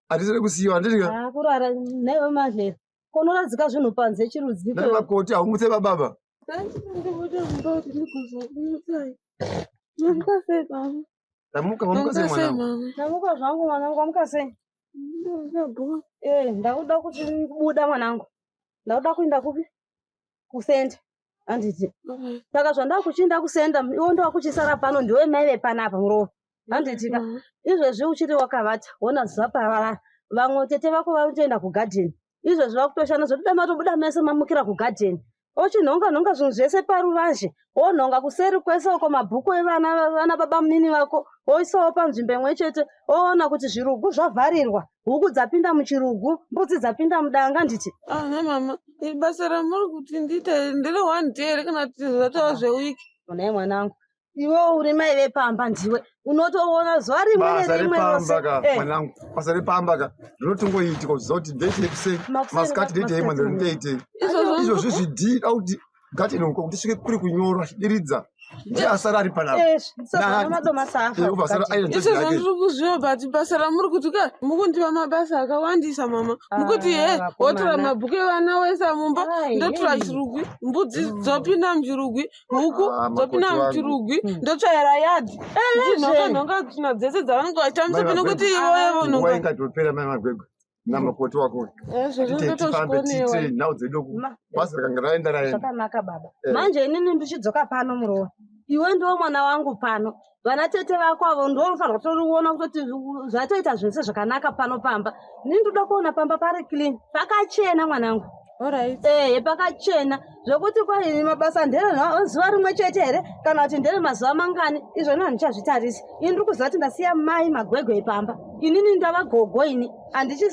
Hatisiri kusiyiwa handiti ka? Ah, kurara naiwe Madlera. Konoradzika zvinhu panze chirudziko. Nai makoti haumutse bababa. Ndamuka wamuka sei mwanangu? Ndamuka zvangu mwanangu, wamuka sei? Eh, ndakuda kuti buda mwanangu. Ndakuda kuenda kupi? Kusenda. Handiti. Saka zvandakuchinda kusenda, iwe ndowakuchisara pano ndiwe mai vepanapa muroora. Handiti ka. Izvezvi uchiri wakavata, wona zuva parara. Vamwe tete vako vakutoenda kugadheni. Izvezvi vakutoshanda zvotoda matobuda mese mamukira kugadheni. Ochinhonga nhonga zvinhu zvese paruvazhe, wonhonga kuseri kwese uko mabhuku evana vana baba munini vako, woisawo panzvimbo imwe chete, woona kuti zvirugu zvavharirwa, huku dzapinda muchirugu, mbudzi dzapinda mudanga nditi. Ana mama, iri basa ramuri kuti ndiite ndere one day here kana kuti zvatova zveweek? Onai mwanangu, iwe uri mai vepamba ndiwe unotoona zuva rimwe Basa nerimwe rose. repamba ka Eh, mwanangu, basa repamba ka rinotongoitika uchiziva kuti ndeite ekuseni, Makuseni masikati ka- ndeite manheru masikati. ndeite. Izvozvo Izvozvi zvidii da kuti garden uko kuti tisvike kuri kunyora chidiridza. Ndiye asara ari panapa. Eh, saka madomasi afa Eh, ubva asara kugarden. aine Izvozvo yake. ndiri kuzviva but basa ramuri kuti ka mukundipa mabasa akawandisa mama. Mukuti he wotora vakomana. mabhuku evana woisa mumba, Ai, ndotora hey. chirugwi, mbudzi dzopinda muchirugwi, huku Ah, dzopinda makoti wangu. muchirugwi, ndotsvaira yadhi. Ndichinhonga nhonga tsvina dzese dzavanenge vachitambisa Mai pano kuti Magwegwe. ivoye Nguva vonhonga. ingatopera mai Magwegwe namakoti wako. Izvozvo Tite tifambe ndotozvikonewa. tiite nhau dzedu uku. Basa rakanga raenda raenda. Zvakanaka baba. Eh. Manje inini ndichidzoka pano murowa. Iwe ndiwo mwana wangu pano. Vana tete vako avo ndiwo unofanirwa kutoriona kutoti zvatoita zvese zvakanaka pano pamba. Inini ndoda kuona pamba pari clean. Pakachena mwanangu. Alright. Ehe, pakachena. Zvekuti kwai mabasa ndere zuva rimwe chete here kana kuti ndere mazuva mangani izvona handichazvitarisi. Ini ndiri kuziva kuti ndasiya mai Magwegwe pamba. Inini ndava gogo ini.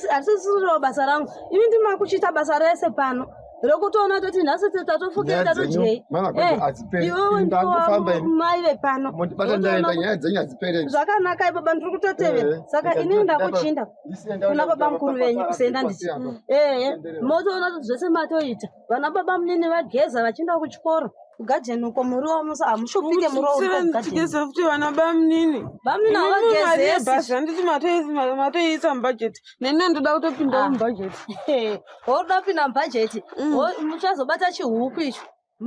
Handisisiriwo basa rangu. Ini ndimakuchiita basa rese pano. Rokutoona toti nhasi tatofukei Nyaya dzenyu tatodyei. mai Magwegwe hadziperi. Iwewe Ini ndakufamba ndiwo ini. mai vepano. Mondibata Wotoona ndaenda kuti nyaya dzenyu hadziperi. zvakanaka ibaba ndiri kutotevera. Eh, Saka ndikati inini ndapa- ndakuchinda ndisiye ndaenda kuna baba kutamba mukuru venyu papa kusenda nditi. pasi apa. Ehe, motoona kuti zvese matoita. Vana baba munini vageza vachienda kuchikoro. Kugadheni uko muriwo hamushupike muriwo uri kugadheni. Mukutigeza futi vana bamunini. Bamunini Imimi mari havagezesi. yebhasi handiti matoiisa mubhajeti. Neni ndoda kutopinda mubhajeti. Woda kupinda mubhajeti. Muchazobata chihuku icho.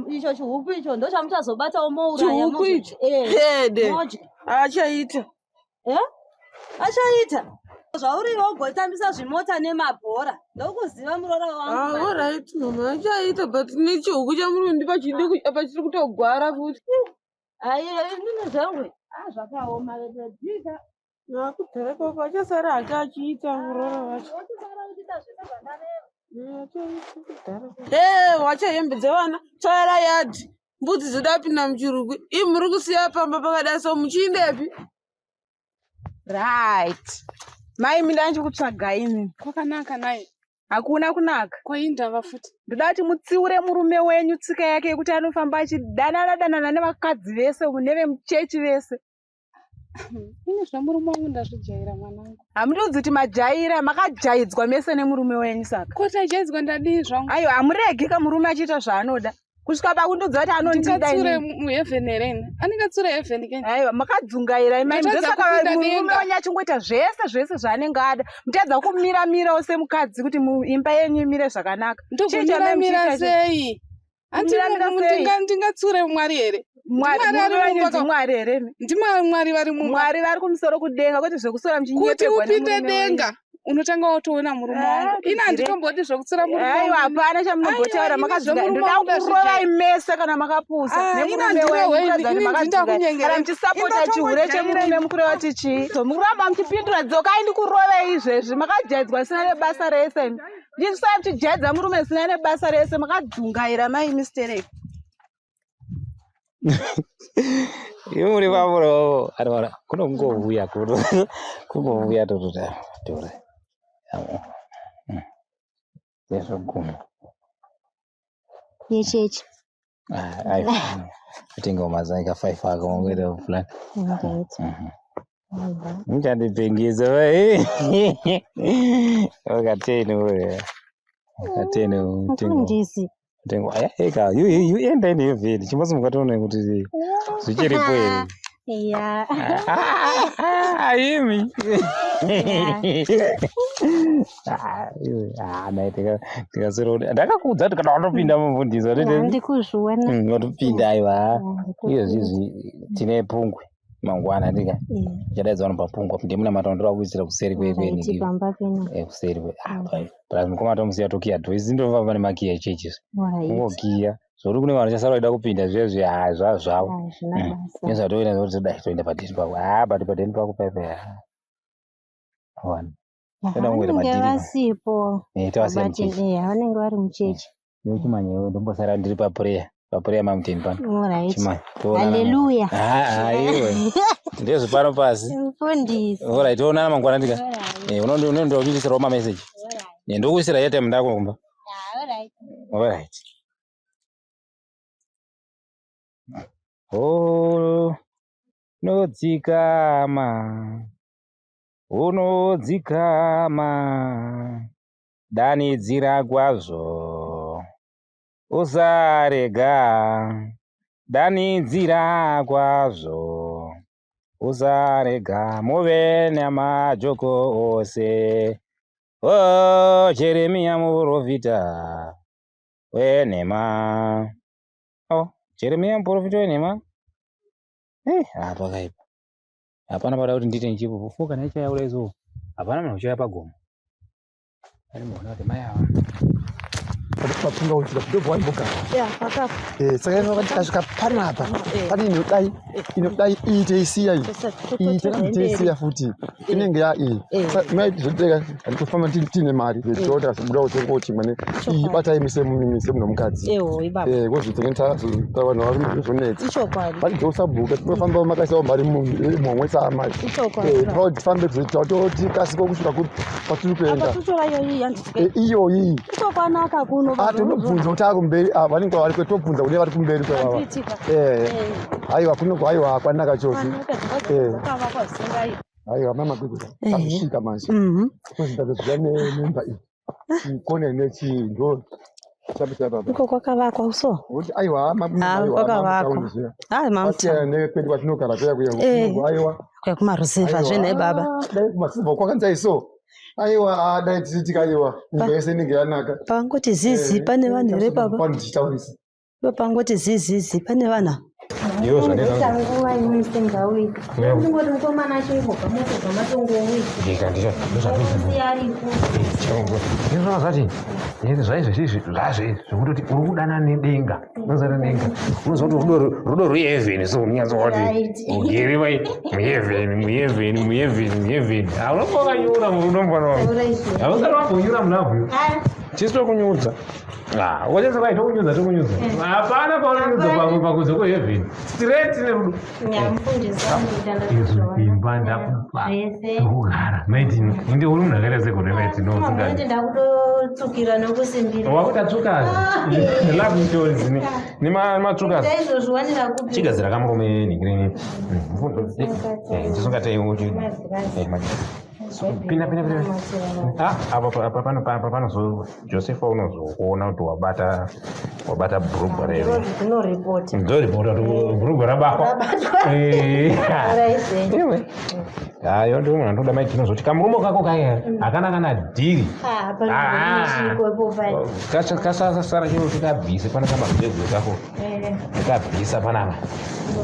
Icho chihuku icho ndochamuchazobatawo mouraya. Chihuku mozodya. icho? Eh, Hede. modya. Achaita. Eh? Achaita. Zvauri iwe ugotambisa zvimota nemabhora. Ndokuziva muroora wangu. Ah, manje. alright mama, achaita but nechihuku chamuri kundipa chiduku apa chiri kutogwara futi. Ai, inini zvangu. Ah, zvakaoma dhika. Nakudhara ikoko achasara hake achiita muroora wacho. Uchisara uchiita zvese zvandareva. Ee, wacha hembe dzevana, tsvaira yadhi. Mbudzi dzoda kupinda muchirugwi. Ii muri kusiya pamba pakadai so muchiindepi? Right. Mai mina ndikutsvagai imi. Kwakanaka naye. Hakuna kunaka. Kwaindava futi. Ndoda kuti mutsiure murume wenyu tsika yake yekuti anofamba achidanana danana nevakadzi vese nevemuchechi vese. Ini zvemurume wangu ndazvijaira mwanangu. Hamundiudzi kuti majaira, makajaidzwa mese nemurume wenyu saka. Ko tajaidzwa ndadii zvangu? Aiwa, hamuregi ka murume achiita zvaanoda. Kusvika pakundiudza kuti anondida Ndingatsiure inini. muheaven here ini? Andingatsiure heaven ke? Aiwa, makadzungaira imai. Ndatadza Ndosaka kupinda murume denga. wenyu achingoita zvese zvese zvaanenge ada. Mutadza kumira mirawo semukadzi kuti imba yenyu imire zvakanaka. Chii chamai Ndokumira muchiita icho? sei? Anti Kumira mira sei? ndingatsiure Mwari here? Mwari Ndimwari ari murume wenyu mumba ka- ndimwari here imi? Ndimwari vari mumba. Mwari vari kumusoro kudenga kwete zvekuswera Kuti muchinyepegwa upinde nemurume wenyu. denga unotanga watoona murume wangu. Ah, Ini tibvire. handitombodi zvekutsiura murume wangu. Aiwa, hapana chamunombotaura Aiwa, ini makadzungaira. zvemurume Ndoda wangu ndazvijaira. kukurovai mese kana makapusa Ah, ini nemurume handirohwe wenyu ini, kuratidza kuti ini makadzungaira. Kana ndindakunyengerera. muchisapota chihure chemurume mukureva kuti chii? Mukuramba muchipindura dzokai ndikurovei izvezvi makajaidzwa zvisina nebasa rese. Ndisai muchijaidza murume zvisina nebasa rese makadzungaira mai mistereki. Iwe muri pamuro arwara kuno kungouya kuno kungouya tototi tora zvezvoguma Yechechi. aiwa kutengawo mazai ka 5 ako mangoita fulani Right. muchandipengesa wakateni wewe wakateni mutengo Mufundisi. mutengo aya eka you you enda in heaven chimbosimuka tione kuti zvichiripo here Yeah. Aimi. Ndakakuudza kuti kana watopinda mufundisi Handikuzviona. watopinda aiwa izvozvizvi tine pungwe mangwana ndika chadaidza vanhu papungwe ndemuna matondora kuisira kuseri Right, kweniki pamba peno. kuseri plus mukoma tomusiya tokiya dho isi ndofamba nemakiya echechi Right. kungokiya zvori kune vanhu chasara kuda kupinda zviya zviya ha zvava zvavo Hazvina basa. nezvatoenda zvoti todai toenda padheni pako ha but padheni pako paipa one toda kungoita Vanenge madhiri vasipo. Eh, tavasiya Vabati, muchechi. eh, vanenge vari muchechi. Iwe chimanya iwe ndombosara ndiri paprayer paprayer mountain pano. Alright. Chimanya. Toonana. Hallelujah. Ah, ah, iwe. Ndezvepano pasi. Mfundisi. Alright, toonana mangwana ndika. Eh, unondi unondi unondi ma message. Eh, ndokuisira airtime ndako kumba. Alright. Alright. Oh, unodzikama, unodzikama, danidzira kwazvo, usarega, danidzira kwazvo, usarega, muve namajoko ose. Oh, Jeremiya muprofita wenhema. Oh, Jeremiya muprofita wenhema. Eh, ah, pakaipa. Hapana pada kuti ndiite ndichipo. Kana ichaya kudai so. Hapana munhu uchaya pagomo. Arimboona kuti mai ava. Papunga uchika ndobva waimbogara. Ya, pakafa. Eh, saka ino tikasvika panapa pane inodai inodai iyi teisiya iyi iyi takateisiya futi inenge ya iyi Saka mai zvoteka handikufamba tiine mari zvotota zvobuda kutenga chimwe ne iyi batai mise mise munhu mukadzi Ewo, ibaba. eh kozvitenge vanhu varume zvonetsa Ichokwadi. pane dzousabhuka tinofamba makaisawo mari muhomwe saamai Ichokwadi. Eh, toda kuti tifambe toti kasike kusvika kwatiri Apa kuenda totora iyoyi handiti. Eh, iyoyi Itokwanaka kuno. Ah, tinobvunza kuti akumberi ah, vanenge vari kwe tobvunza kune vari kumberi kwevava Handiitika. Eh, haiwa kunoko haiwa hakwanaka chose Eh, Dzakavakwa zvisingaiti. haiwa mama kwekuta takusvika manje tozvida nemba iyi chikone nechi ndo chapita Iko kwakavakwa so. kuti aiwa Ah, kwakavakwa. Ah, masiyana nekwedu kwatinogara kuya kuya Eh. kunoko aiwa Kwekumaruzevha Aiwa, zvene baba. ah, dai kumasivha kwakanzi aiso aiwa ah, dai tichitika aiwa nyika yese inenge yanaka Pangoti zizi pane vanhu here baba? Pano tichitaurisa Ipo pangoti zizizi pane vanhu. Iwo zvandinoda. Ndoita nguva imi musingauyi. Yeah. Ndingoti mukomana achingobva motobva matongouyi. Ndika ndizvo ndozvandinoziva. Siya aripo. Ndinoona zvati zvaizvezvizvi zvazvo zvekutoti uri kudana nedenga unoziva nedenga unoziva kuti rudo rudo rwehevheni so unonyatsoona kuti Right. ugere vai muhevheni muhevheni muhevheni muhevheni haunonga wakanyura murudo mufana wangu hausati wambonyura munabvu chisi tokunyudza ukachanisa vai tokunyudza tokunyudza hapana paunonyudza pakudzo kuhevheni straight nerudo Nyamufundisi wangu izvo imba ndakupa Zvese. pekugara maitino inde uri munhu akaita segore maitino usingadi Mamwe ndakutotsukira nokusimbira. wakutatsukazi love stories nematsvukazi Taizozviwanira kupi? chigadzira kamurume nhingirini chisungatei pinda pinda pinda Ah, apa apa pano apa panozo josefa unozokuona kuti wabata wabata bhurugwa rere Dzinoripota. ndoripota kuti bhurugwa rabatwa Rabatwa. Eh. Alright. Iwe. Hayo ndiwo munhu anotoda maitino zoti kamurume kako kaya hakana kana dhiri Ah, Ah. pano ipo pano. Kasasara chiro tikabvise pana kamagwegwe kako tikabvisa panapa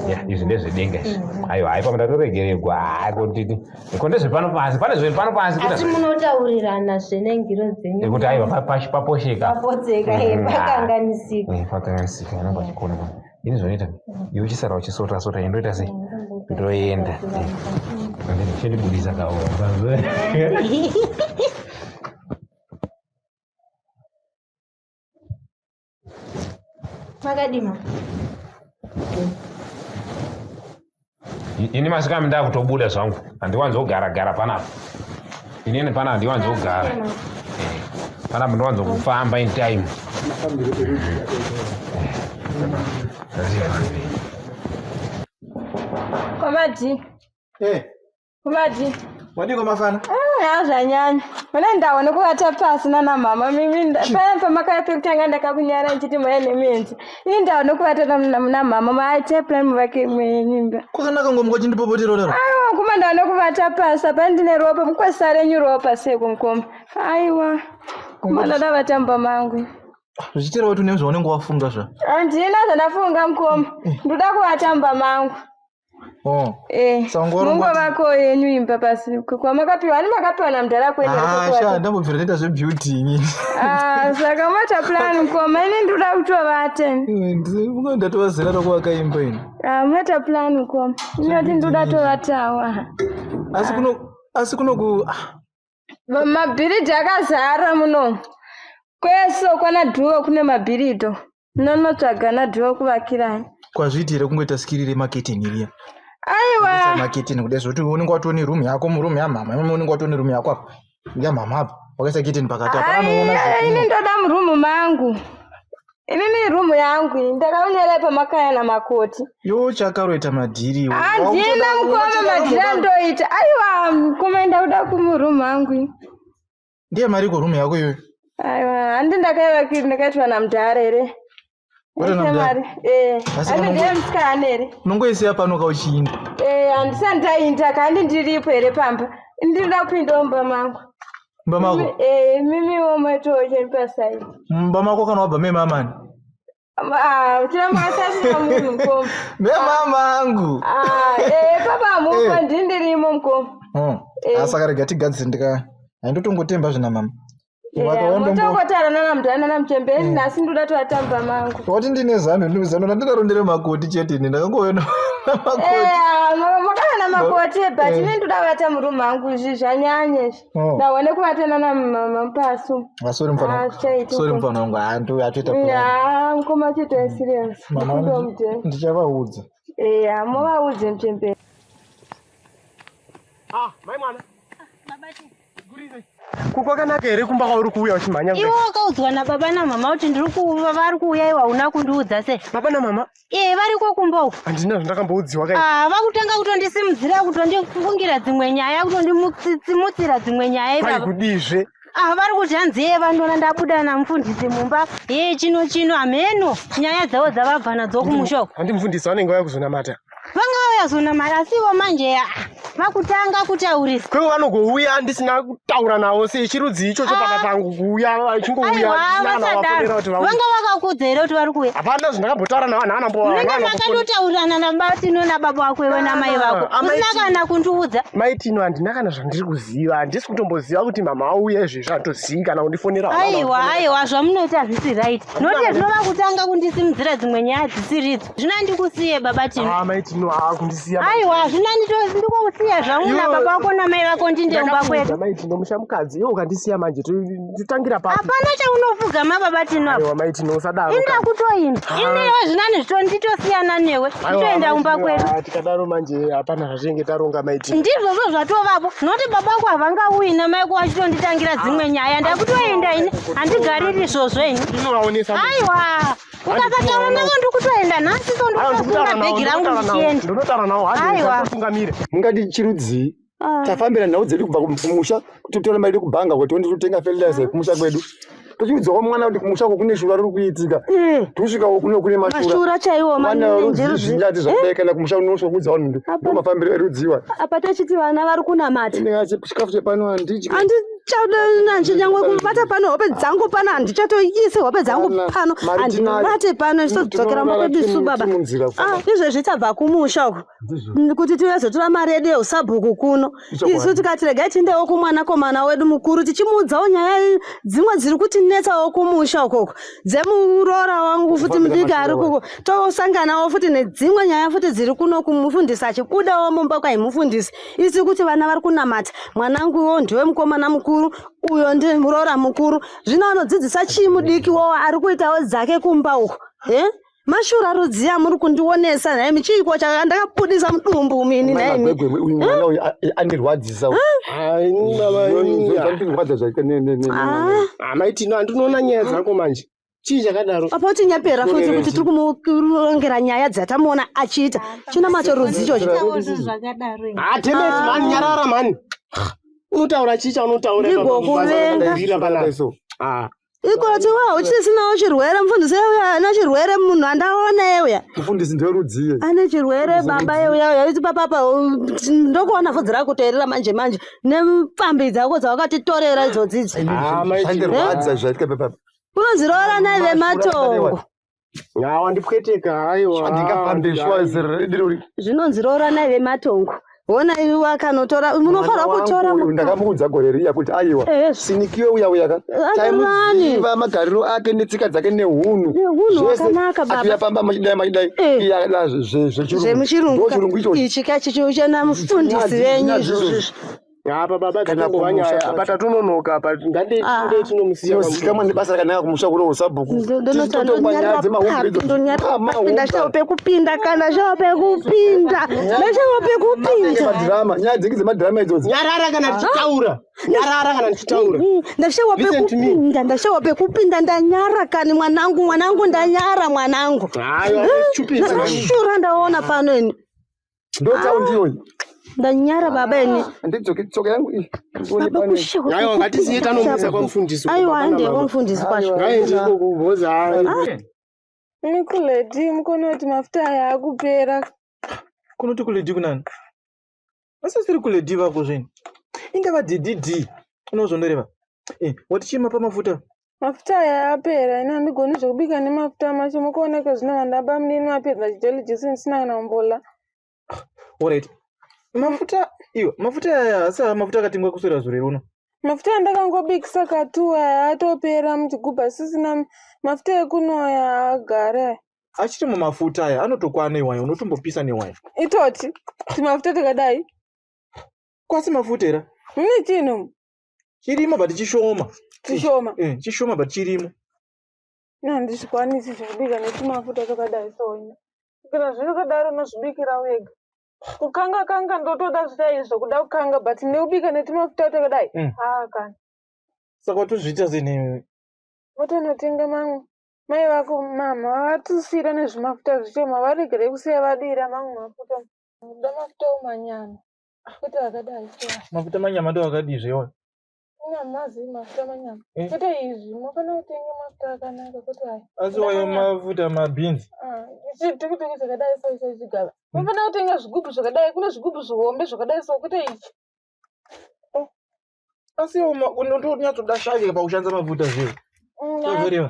ya izvi ndezvedenga izvi aiwa hai pamwe ndatoregeregwa hai kotiti ko ndezvepano pasi pane zvepano pasi kuita Asi munotaurirana zvenengiro dzenyu. kuti aiwa paposheka Papotseka, eh, pakanganisika. Eh, pakanganisika anonga achikona pa ini zvinoita iwe uchisara uchisota sota indoita sei ndoenda chindibudisa kaomba Makadima. Ini masikami ndakutobuda zvangu handiwanzogara gara panapa inini pana handiwanzogara panapa ndiwanzokufamba in time Komadi. Eh. Komadi. Wadiko mafana? Ah, zvanyanya. Muna ndaona kuvata pasi nana mama. Mimi paya pamakauya pekutanga ndakakunyara ndichiti mauya nemuenzi. Ini ndaona kuvata na mama maite plan muvake mwenyimba. Kwakanaka ngomuka uchindipopotera kudaro. Aiwa, kuma ndaona kuvata pasi apa ndine ropa mukwesa renyu ropa seko mukoma. Aiwa. Kuma ndada vata mumba mangu. Zvichitera kuti une zvaunenge wafunga zva. Handina zvandafunga mukoma. Ndoda kuvata mumba mangu. Oh. Eh, Saka ngoro mungo vako yenyu imba pasi kwamakapiwa ani makapiwa namudhara kwenyu Ah, sha ndambobvira ndaita zvebeauty inini. Ah, saka maita plan mukoma ini ndinoda kutovata Unga ndatova zera rakuvaka imba ini. Ah, maita plan mukoma inoti ndinoda tovatawa Asi kuno asi kuno ku ah, mabhiriji akazara muno. Kweso kwana Dhuwo kune mabhiridho. Nonotsvaga naDhuwo kuvakirai. Kwazviiti here kungoita skiri remaketeni riya? Aiwa. Maketeni kudai zvekuti unenge watoo neroom yako muroom yamhamha imwe unenge watoo neroom yako apa yamhamha apa wakaisa keteni pakati apa anoona Aiwa, ini ndoda murumu mangu. Inini rumu yangu iyi ndakaunyerai pamakaya namakoti. Yo chakaroita madhiri iwe. Handina mukoma madhiri andoita. Aiwa mukoma ndakuda kumurumu angu ini. Ndiye mari iko room yako iyoyo. Aiwa handi ndakaivakiri ndakaitwa namudhara here. Waitwa namudhara? Mari. Eh. Asi Handi unongo- ndiye musikana here. Unongoisiya pano ka uchiinda. Eh handisati ndainda ka handi ndiripo here pamba. Ndinoda kupinda mumba mangu. Mumba mako. Eh mimiwo maitowo cheni pasaidi. Mumba mako kana wabva memamani. Ah, chiramba asati munhu mukoma. Memama angu. Ah, eh papa mufa ndini ndirimo mukoma. Oh. Eh. Saka rega tigadzire ndika. Handitotongotemba zvina mama. Eh, mutongotaura nana nana muchemberi nhasi ndoda tovatamba mangu. Wati ndine zano, ndine zano randinaro ndere makoti chete ini ndakangouya Eh, makana makoti but Eh. ini ndoda kuvata murumu angu izvi zvanyanya izvi. Oh. Ndaone kuvata nana mama mupasu. Sorry mfana. Ah, zvichaita Sorry mukoma. mfana wangu, handu atoita plan. Ya, mukoma chete serious. Mama Ndomudhe. ndichavaudza. Eh, muvaudze muchemberi. Ah, mai mwana. Kukwakanaka here kumba kwauri kuuya uchimhanya Iwe wakaudzwa nababa namama kuti ndiri kuva vari kuuya iwe hauna kundiudza sei? Baba namama? Eh, variko kumba uku. Handina zvandakamboudziwa kai. Ah, vakutanga kutondisimudzira kutondifungira dzimwe nyaya kutondimutsira dzimwe nyaya Kwai ivava. kudizve. Ah, vari kuti hanzi yeye vandiona ndabuda namufundisi mumba yeye chino chino hameno nyaya dzavo dzavabva nadzo kumusha uku. Handi mufundisi vanenge vauya kuzonamata. Vanga vauya kuzonamata asi ivo manje ah, vakutanga kutaurisa. Kwevo vanogouya ndisina kutaura navo sei chirudzi ichocho papa pangu kuuya vachingouya Aiwa, ndisina kana vasadaro. kuvafonera kuti vauye. Vanga vakakudza here kuti vari kuuya? Hapana zvandakambotauura navo hana Munenge makatotaurirana nabatino nababa wako iwe namai vako. Usina kana kundiudza. Mai Tino handina kana zvandiri kuziva handisi kutomboziva kuti mama auya izvezvi handozivi kana kundifonera havana Aiwa, kundifonera. aiwa, zvamunoita hazvisi right. Nokuti zvinova kutanga kundisimudzira dzimwe nyaya dzisiridzo. Zvino handikusiye baba Tino. Ah, mai Tino akundisiya. Aiwa, zvino ndikusiya zvangu Iwe- nababa wako namai vako ndinde kumba Ndakakuudza, kwedu. Mai Tino musha mukadzi iwe ukandisiya manje totangira papi. Hapana chaunopfugama baba Tino apa. Aiwa mai Tino usadaro. Inda kutoinda. Ah. Inewe zvinani zvito nditosiyana newe. Aiwa, Nditoenda mai kumba Tino, kwedu. ah, Tikadaro manje hapana zvatinenge taronga mai Tino. Ndizvozvo zvatovapo. Nokuti baba vako havangauyi namai vako vachitonditangira dzimwe nyaya. Ndakutoenda ini. Handigariri izvozvo ini. Inovaonesa. Aiwa. Ukasataura navo ndikutoenda nhasi so ndikutosunga bhegi rangu ndichienda. Ndinotaura navo Aiwa. tungamire. Mungati chirudzii? Tafambira nhau dzedu kubva kumusha kuti titore mari yedu kubhanga kuti tiende totenga fertilizer kumusha kwedu. Tochiudzawo mwana kuti kumusha uko kune shura riri kuitika. Tosvikawo kuno kune mashura. Mashura chaiwo, Vana manenji rudzi rudzi. zvinyati zvakadai kana kumusha unosvika kuudza vanhu kuti ndo mafambiro erudziwa. Apa techiti vana vari kunamata. Chikafu chepano handidyi. Handichada nyangwe kubata pano hope dzangu pano handichatoisi hope dzangu pano mari tinayo. handibate pano tisodzokera Tinorara kwedu isu baba. tiri munzira Ah, izvezvi tabva kumusha uku kuti tizotora mari yedu yeusabhuku kuno Ichokwadi. isu tikati regai tiendewo kumwanakomana wedu mukuru tichimuudzawo nyaya dzimwe dziri kutinetsawo kumusha ukoko dzemuroora wangu futi Kufambira mudiki ari mashura kuko tosanganawo futi nedzimwe nyaya futi dziri kuno kumufundisi achibudawo mumba kwaimufundisi isi kuti vana vari kunamata mwananguwo ndiwe mukomana mukuru uyo ndi muroora mukuru zvino anodzidzisa chii mudiki wowo ari kuitawo dzake kumba uko e mashura rudziya muri kundionesa nhaimi chiiko ndakabudisa mudumbu mini Mai nhaimi Magwegwe, uyu mwana uyu andirwadzisa. Zvandirwadza zvaita Ah, mai Tino handinoona nyaya dzako manje. Chii chakadaro? apa utinyepera futi kuti tiri kumurongera nyaya dzatamuona achiita chinamato rudzi ichocho Ah, damn it, man, nyarara man. Unotaura chii chaunotaura Ndigokuvenga. Ah. ikoti wa uchisinawo chirwere mufundisi euya ane chirwere munhu andaona euya Mufundisi ndewerudziye. ane chirwere baba euya uya iti papapa ndokuona vhudzi rako kutoerera manje manje nepfambi dzako dzawakatitorera idzodzidzi Zvandirwadza zvaitika papa. kunonzi rooranai vematongo Wandipweteka aiwa. Handingafambi shuwa zero zvinonzi rooranai vematongo hona iwe akanotora munofanira kutora Uyu ndakamuudza gore riya kuti aiwa sinikiwe uya uya ka Atorani. taimuziva magariro ake netsika dzake nehunhu Nehunhu Zvese, hwakanaka, baba. atiuya pamba machidai machidai iye ada zvechirungu zvemuchirungu Ndo chirungu ichocho ichi kachichiuchena mufundisi venyu izvozvizvi Apa baba Kana dzatongova kumusha nyaya kwacho. apa tatononoka apa ngandei tinomusiya Tinozikamwa nebasa rakanaka kumusha kuno usabhuku. Tichitotongwa nyaya dzemahumbi idzo. Ah, mahumbi. ndashawa pekupinda kana ndashawa pekupinda ndashawa pekupinda Madhirama, nyaya dzengi dzemadhirama idzodzi. Nyarara kana ndichitaura. Nyarara kana ndichitaura. Ndashawa Listen to me. pekupinda ndashawa pekupinda ndanyara kani mwanangu mwanangu ndanyara mwanangu Aiwa, stupid, man. ndashura ndaona pano ini Ndo taundi iyoyi. ndanyara baba ini Ndidzoke tsoka yangu iyi. Baba kushawa Aiwa, ngatisiye pekupinda, tanomuisa kushawa. kwamufundisi uko, Aiwa baba ende namama. kwamufundisi kwacho Ngaende ikoko bhoza. Mikuledi mukono kuti mafuta aya akupera. Kunoti kuledi kunani? Asisiri kuledi vako zveni. Ingava DDD. Unozvondoreva. Eh, wati chima pamafuta. Mafuta aya apera ini handigoni zvekubika nemafuta macho mukuoneka zvino vandaba munini mapedza chijoli jisi ndisina kana mbola. Alright. Mafuta iwo, mafuta aya asi mafuta akatengwa kuswera zure uno. Mafuta andakangobikisa katu aya atopera muchigubhu asisina mafuta ekunwa aya agara aya. Achiri mumafuta aya anotokwana iwayo unotombopisa newaya. Itoti timafuta tikadai. Kwasi mafuta era. Mune chino Chirimo but chishoma. Chishoma. Eh, chishoma but chirimo. Ini handizvikwanisi zvekubika netimafuta twakadai so ini. Kana zvakadaro unozvibikira wega. Kukanga kanga ndotoda zvichaizvo kuda kukanga but nekubika netimafuta twakadai. Haa kana. Saka watozviita sei Votonotenga mamwe. Mai vako mama vatusira nezvimafuta zvishoma varegere kusiya vadira mamwe mafuta. Kuda mafuta omanyama. Kwete akadai so. Mafuta manyama ndo akadii zvewa. Ina mazivi mafuta manyama. Eh. Kwete izvi munofanira kutenga mafuta akanaka kwete aya. Asi wayo mafuta mabhinzi. Ah, Chitukutuku chakadai so icho chigaba. Munofanira kutenga zvigubhu zvakadai kune zvigubhu zvihombe zvakadai so kwete ichi. Asi unotonyatsoda shavi pakushandisa mafuta zvewe. Ndozvoreva.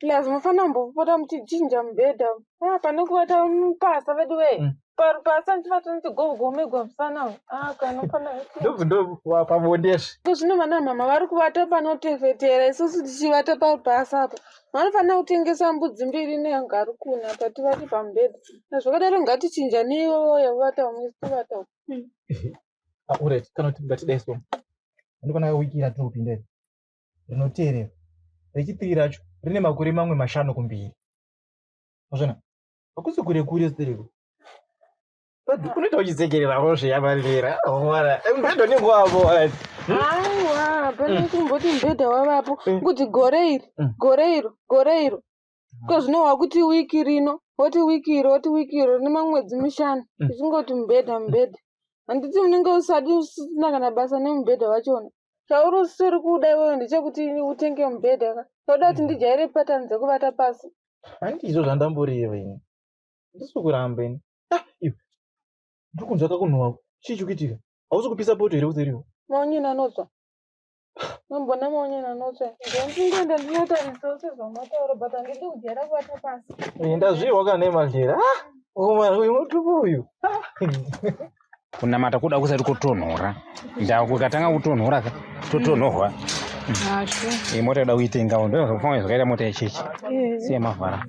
Plus munofanira kumbopota muchichinja mubhedha. Ah, pane kuvata mupasa vedu wee. Parupasa ndichivata ndichigogomegwa musana uyu. Ah, kana unofanira Ndobva ndo pabondezve. Ko zvino vana mama vari kuvata panotefetera isusu tichivata parupasa apa. Vanofanira kutengesa mbudzi mbiri nengaru kuna apa tivate pamubhedha. Na zvakadaro ngatichinjanei iwewe yavata umwe isu tovata umwe. Ah, alright, kana kuti ngatidai so. Ndikona wiki ratinopinda iri. Rinoteerera. Rechipiri racho rine makore mamwe mashanu kumberi. Wazvona? Hakusi kure kure stereko. But unoita uchisekererawo zveyamarira. Ora, mubhedha unenge wavo. Aiwa, hapana kumboti mubhedha wavapo kuti gore iri, gore iro, gore iro. Ko zvino wakuti wiki rino, woti wiki iro, woti wiki iro rine mamwedzi mishanu. Tichingoti mubhedha mubhedha. Handiti unenge usati usina kana basa nemubhedha wachona. Chauri usiri kuda iwewe ndechekuti utenge mubhedha ka. Chauda kuti ndijaire patani dzekuvata pasi. Handizvo zvandamboreva ini. Ndisi kuramba ini. Ah, iwe. Ndiri kunzwa kakunhuwa. Chii chiri kuitika? Hausi kupisa poto here kuseriwo? Maonyeni anotsva. Mambona maonyeni anotsva. Ndingoenda ndinotarisawo sezvamataura but handidi kujaira kuvata pasi. Eh, ndazvirwa kana nemadhlera. Ah, ukomana uyu mutupo uyu. Kunamata kuda kusati kutonhora. Ndau kukatanga kutonhora ka totonhorwa. Asho. Eh, mota yoda kuitengawo ndo zvakufamba zvakaita mota yechechi. Siya mavhara.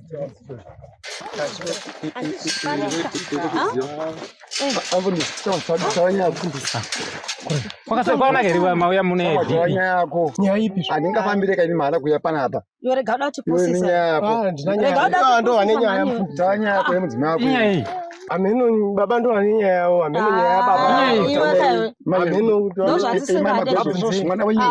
Kwakanaka here mauya mune Taura nyaya yako. Nyaya ipi? Handingafambire kaini mahara kuuya panapa. Iwe rega uda Iwe kutipusisa. nenyaya yako. Ah, ndina Rega nyaya. uda Ah, ndo vane kutipusisa nyaya mani. mufundisi. Taura nyaya yako nemudzimai wako. Inyaya iyi. Hameno baba ndo vane nyaya yavo, hameno nyaya yababa. Ah, iwe kawe. Hameno kuti Ndozvatisingade. Mwana wenyu.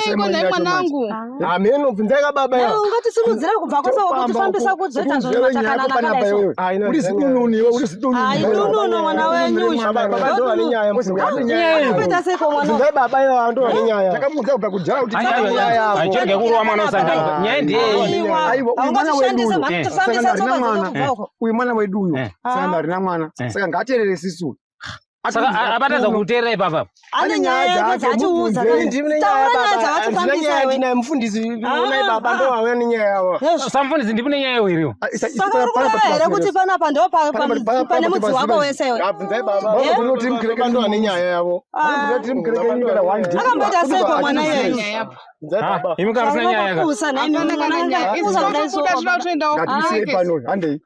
Iko nhai mwanangu. Hameno bvunzai ka baba ya. Iwe ungatisimudzira kubva kwose wakutifambisa kudzoita zvinhu matakanana kadai so. Ah, ina Uri zidununu iwe, uri zidununu. Ai dununu mwana wenyu uyu. Baba baba ndo vane nyaya mufundisi. Kuita seiko mwana Bvunzai baba ivo ndo vane nyaya. Takamuudza kubva kudhara kuti Ai, taura ai, nyaya yako. ai, chirege kurova mwana usandaro. Nyaya ndeyei? Aiwa. Aiwa, uyu mwana wedu Haungatishandise uyu. makutofambisa Saka tsoka ndarina dzedu mwana. kubva uko. Uyu mwana wedu uyu. Saka ndarina mwana. Eh. Saka ngaateerere sisu. Saka abatadza kuteerera ipapa. Ane nyaya yake dzaatiudza. Ini ndine nyaya Taura nyaya baba. Handina dzawatifambisa nyaya iwe. ndinaye mufundisi. Unai baba ndo vane nyaya yavo. Samufundisi ndipune nyaya iriwo. Saka uri kureva here kuti panapa ndo pane mudzi wako wese iwe? Bvunzai baba. Eh? Baba ndo vane nyaya yavo. Akamboita seiko mwana iyeyu? Bvunzai baba. Imi kana musina nyaya ka. Kusa nhaimi mwana anga kusa kudai so. Kuda zvinoda kutoendawo Ngatisiye pano, handei.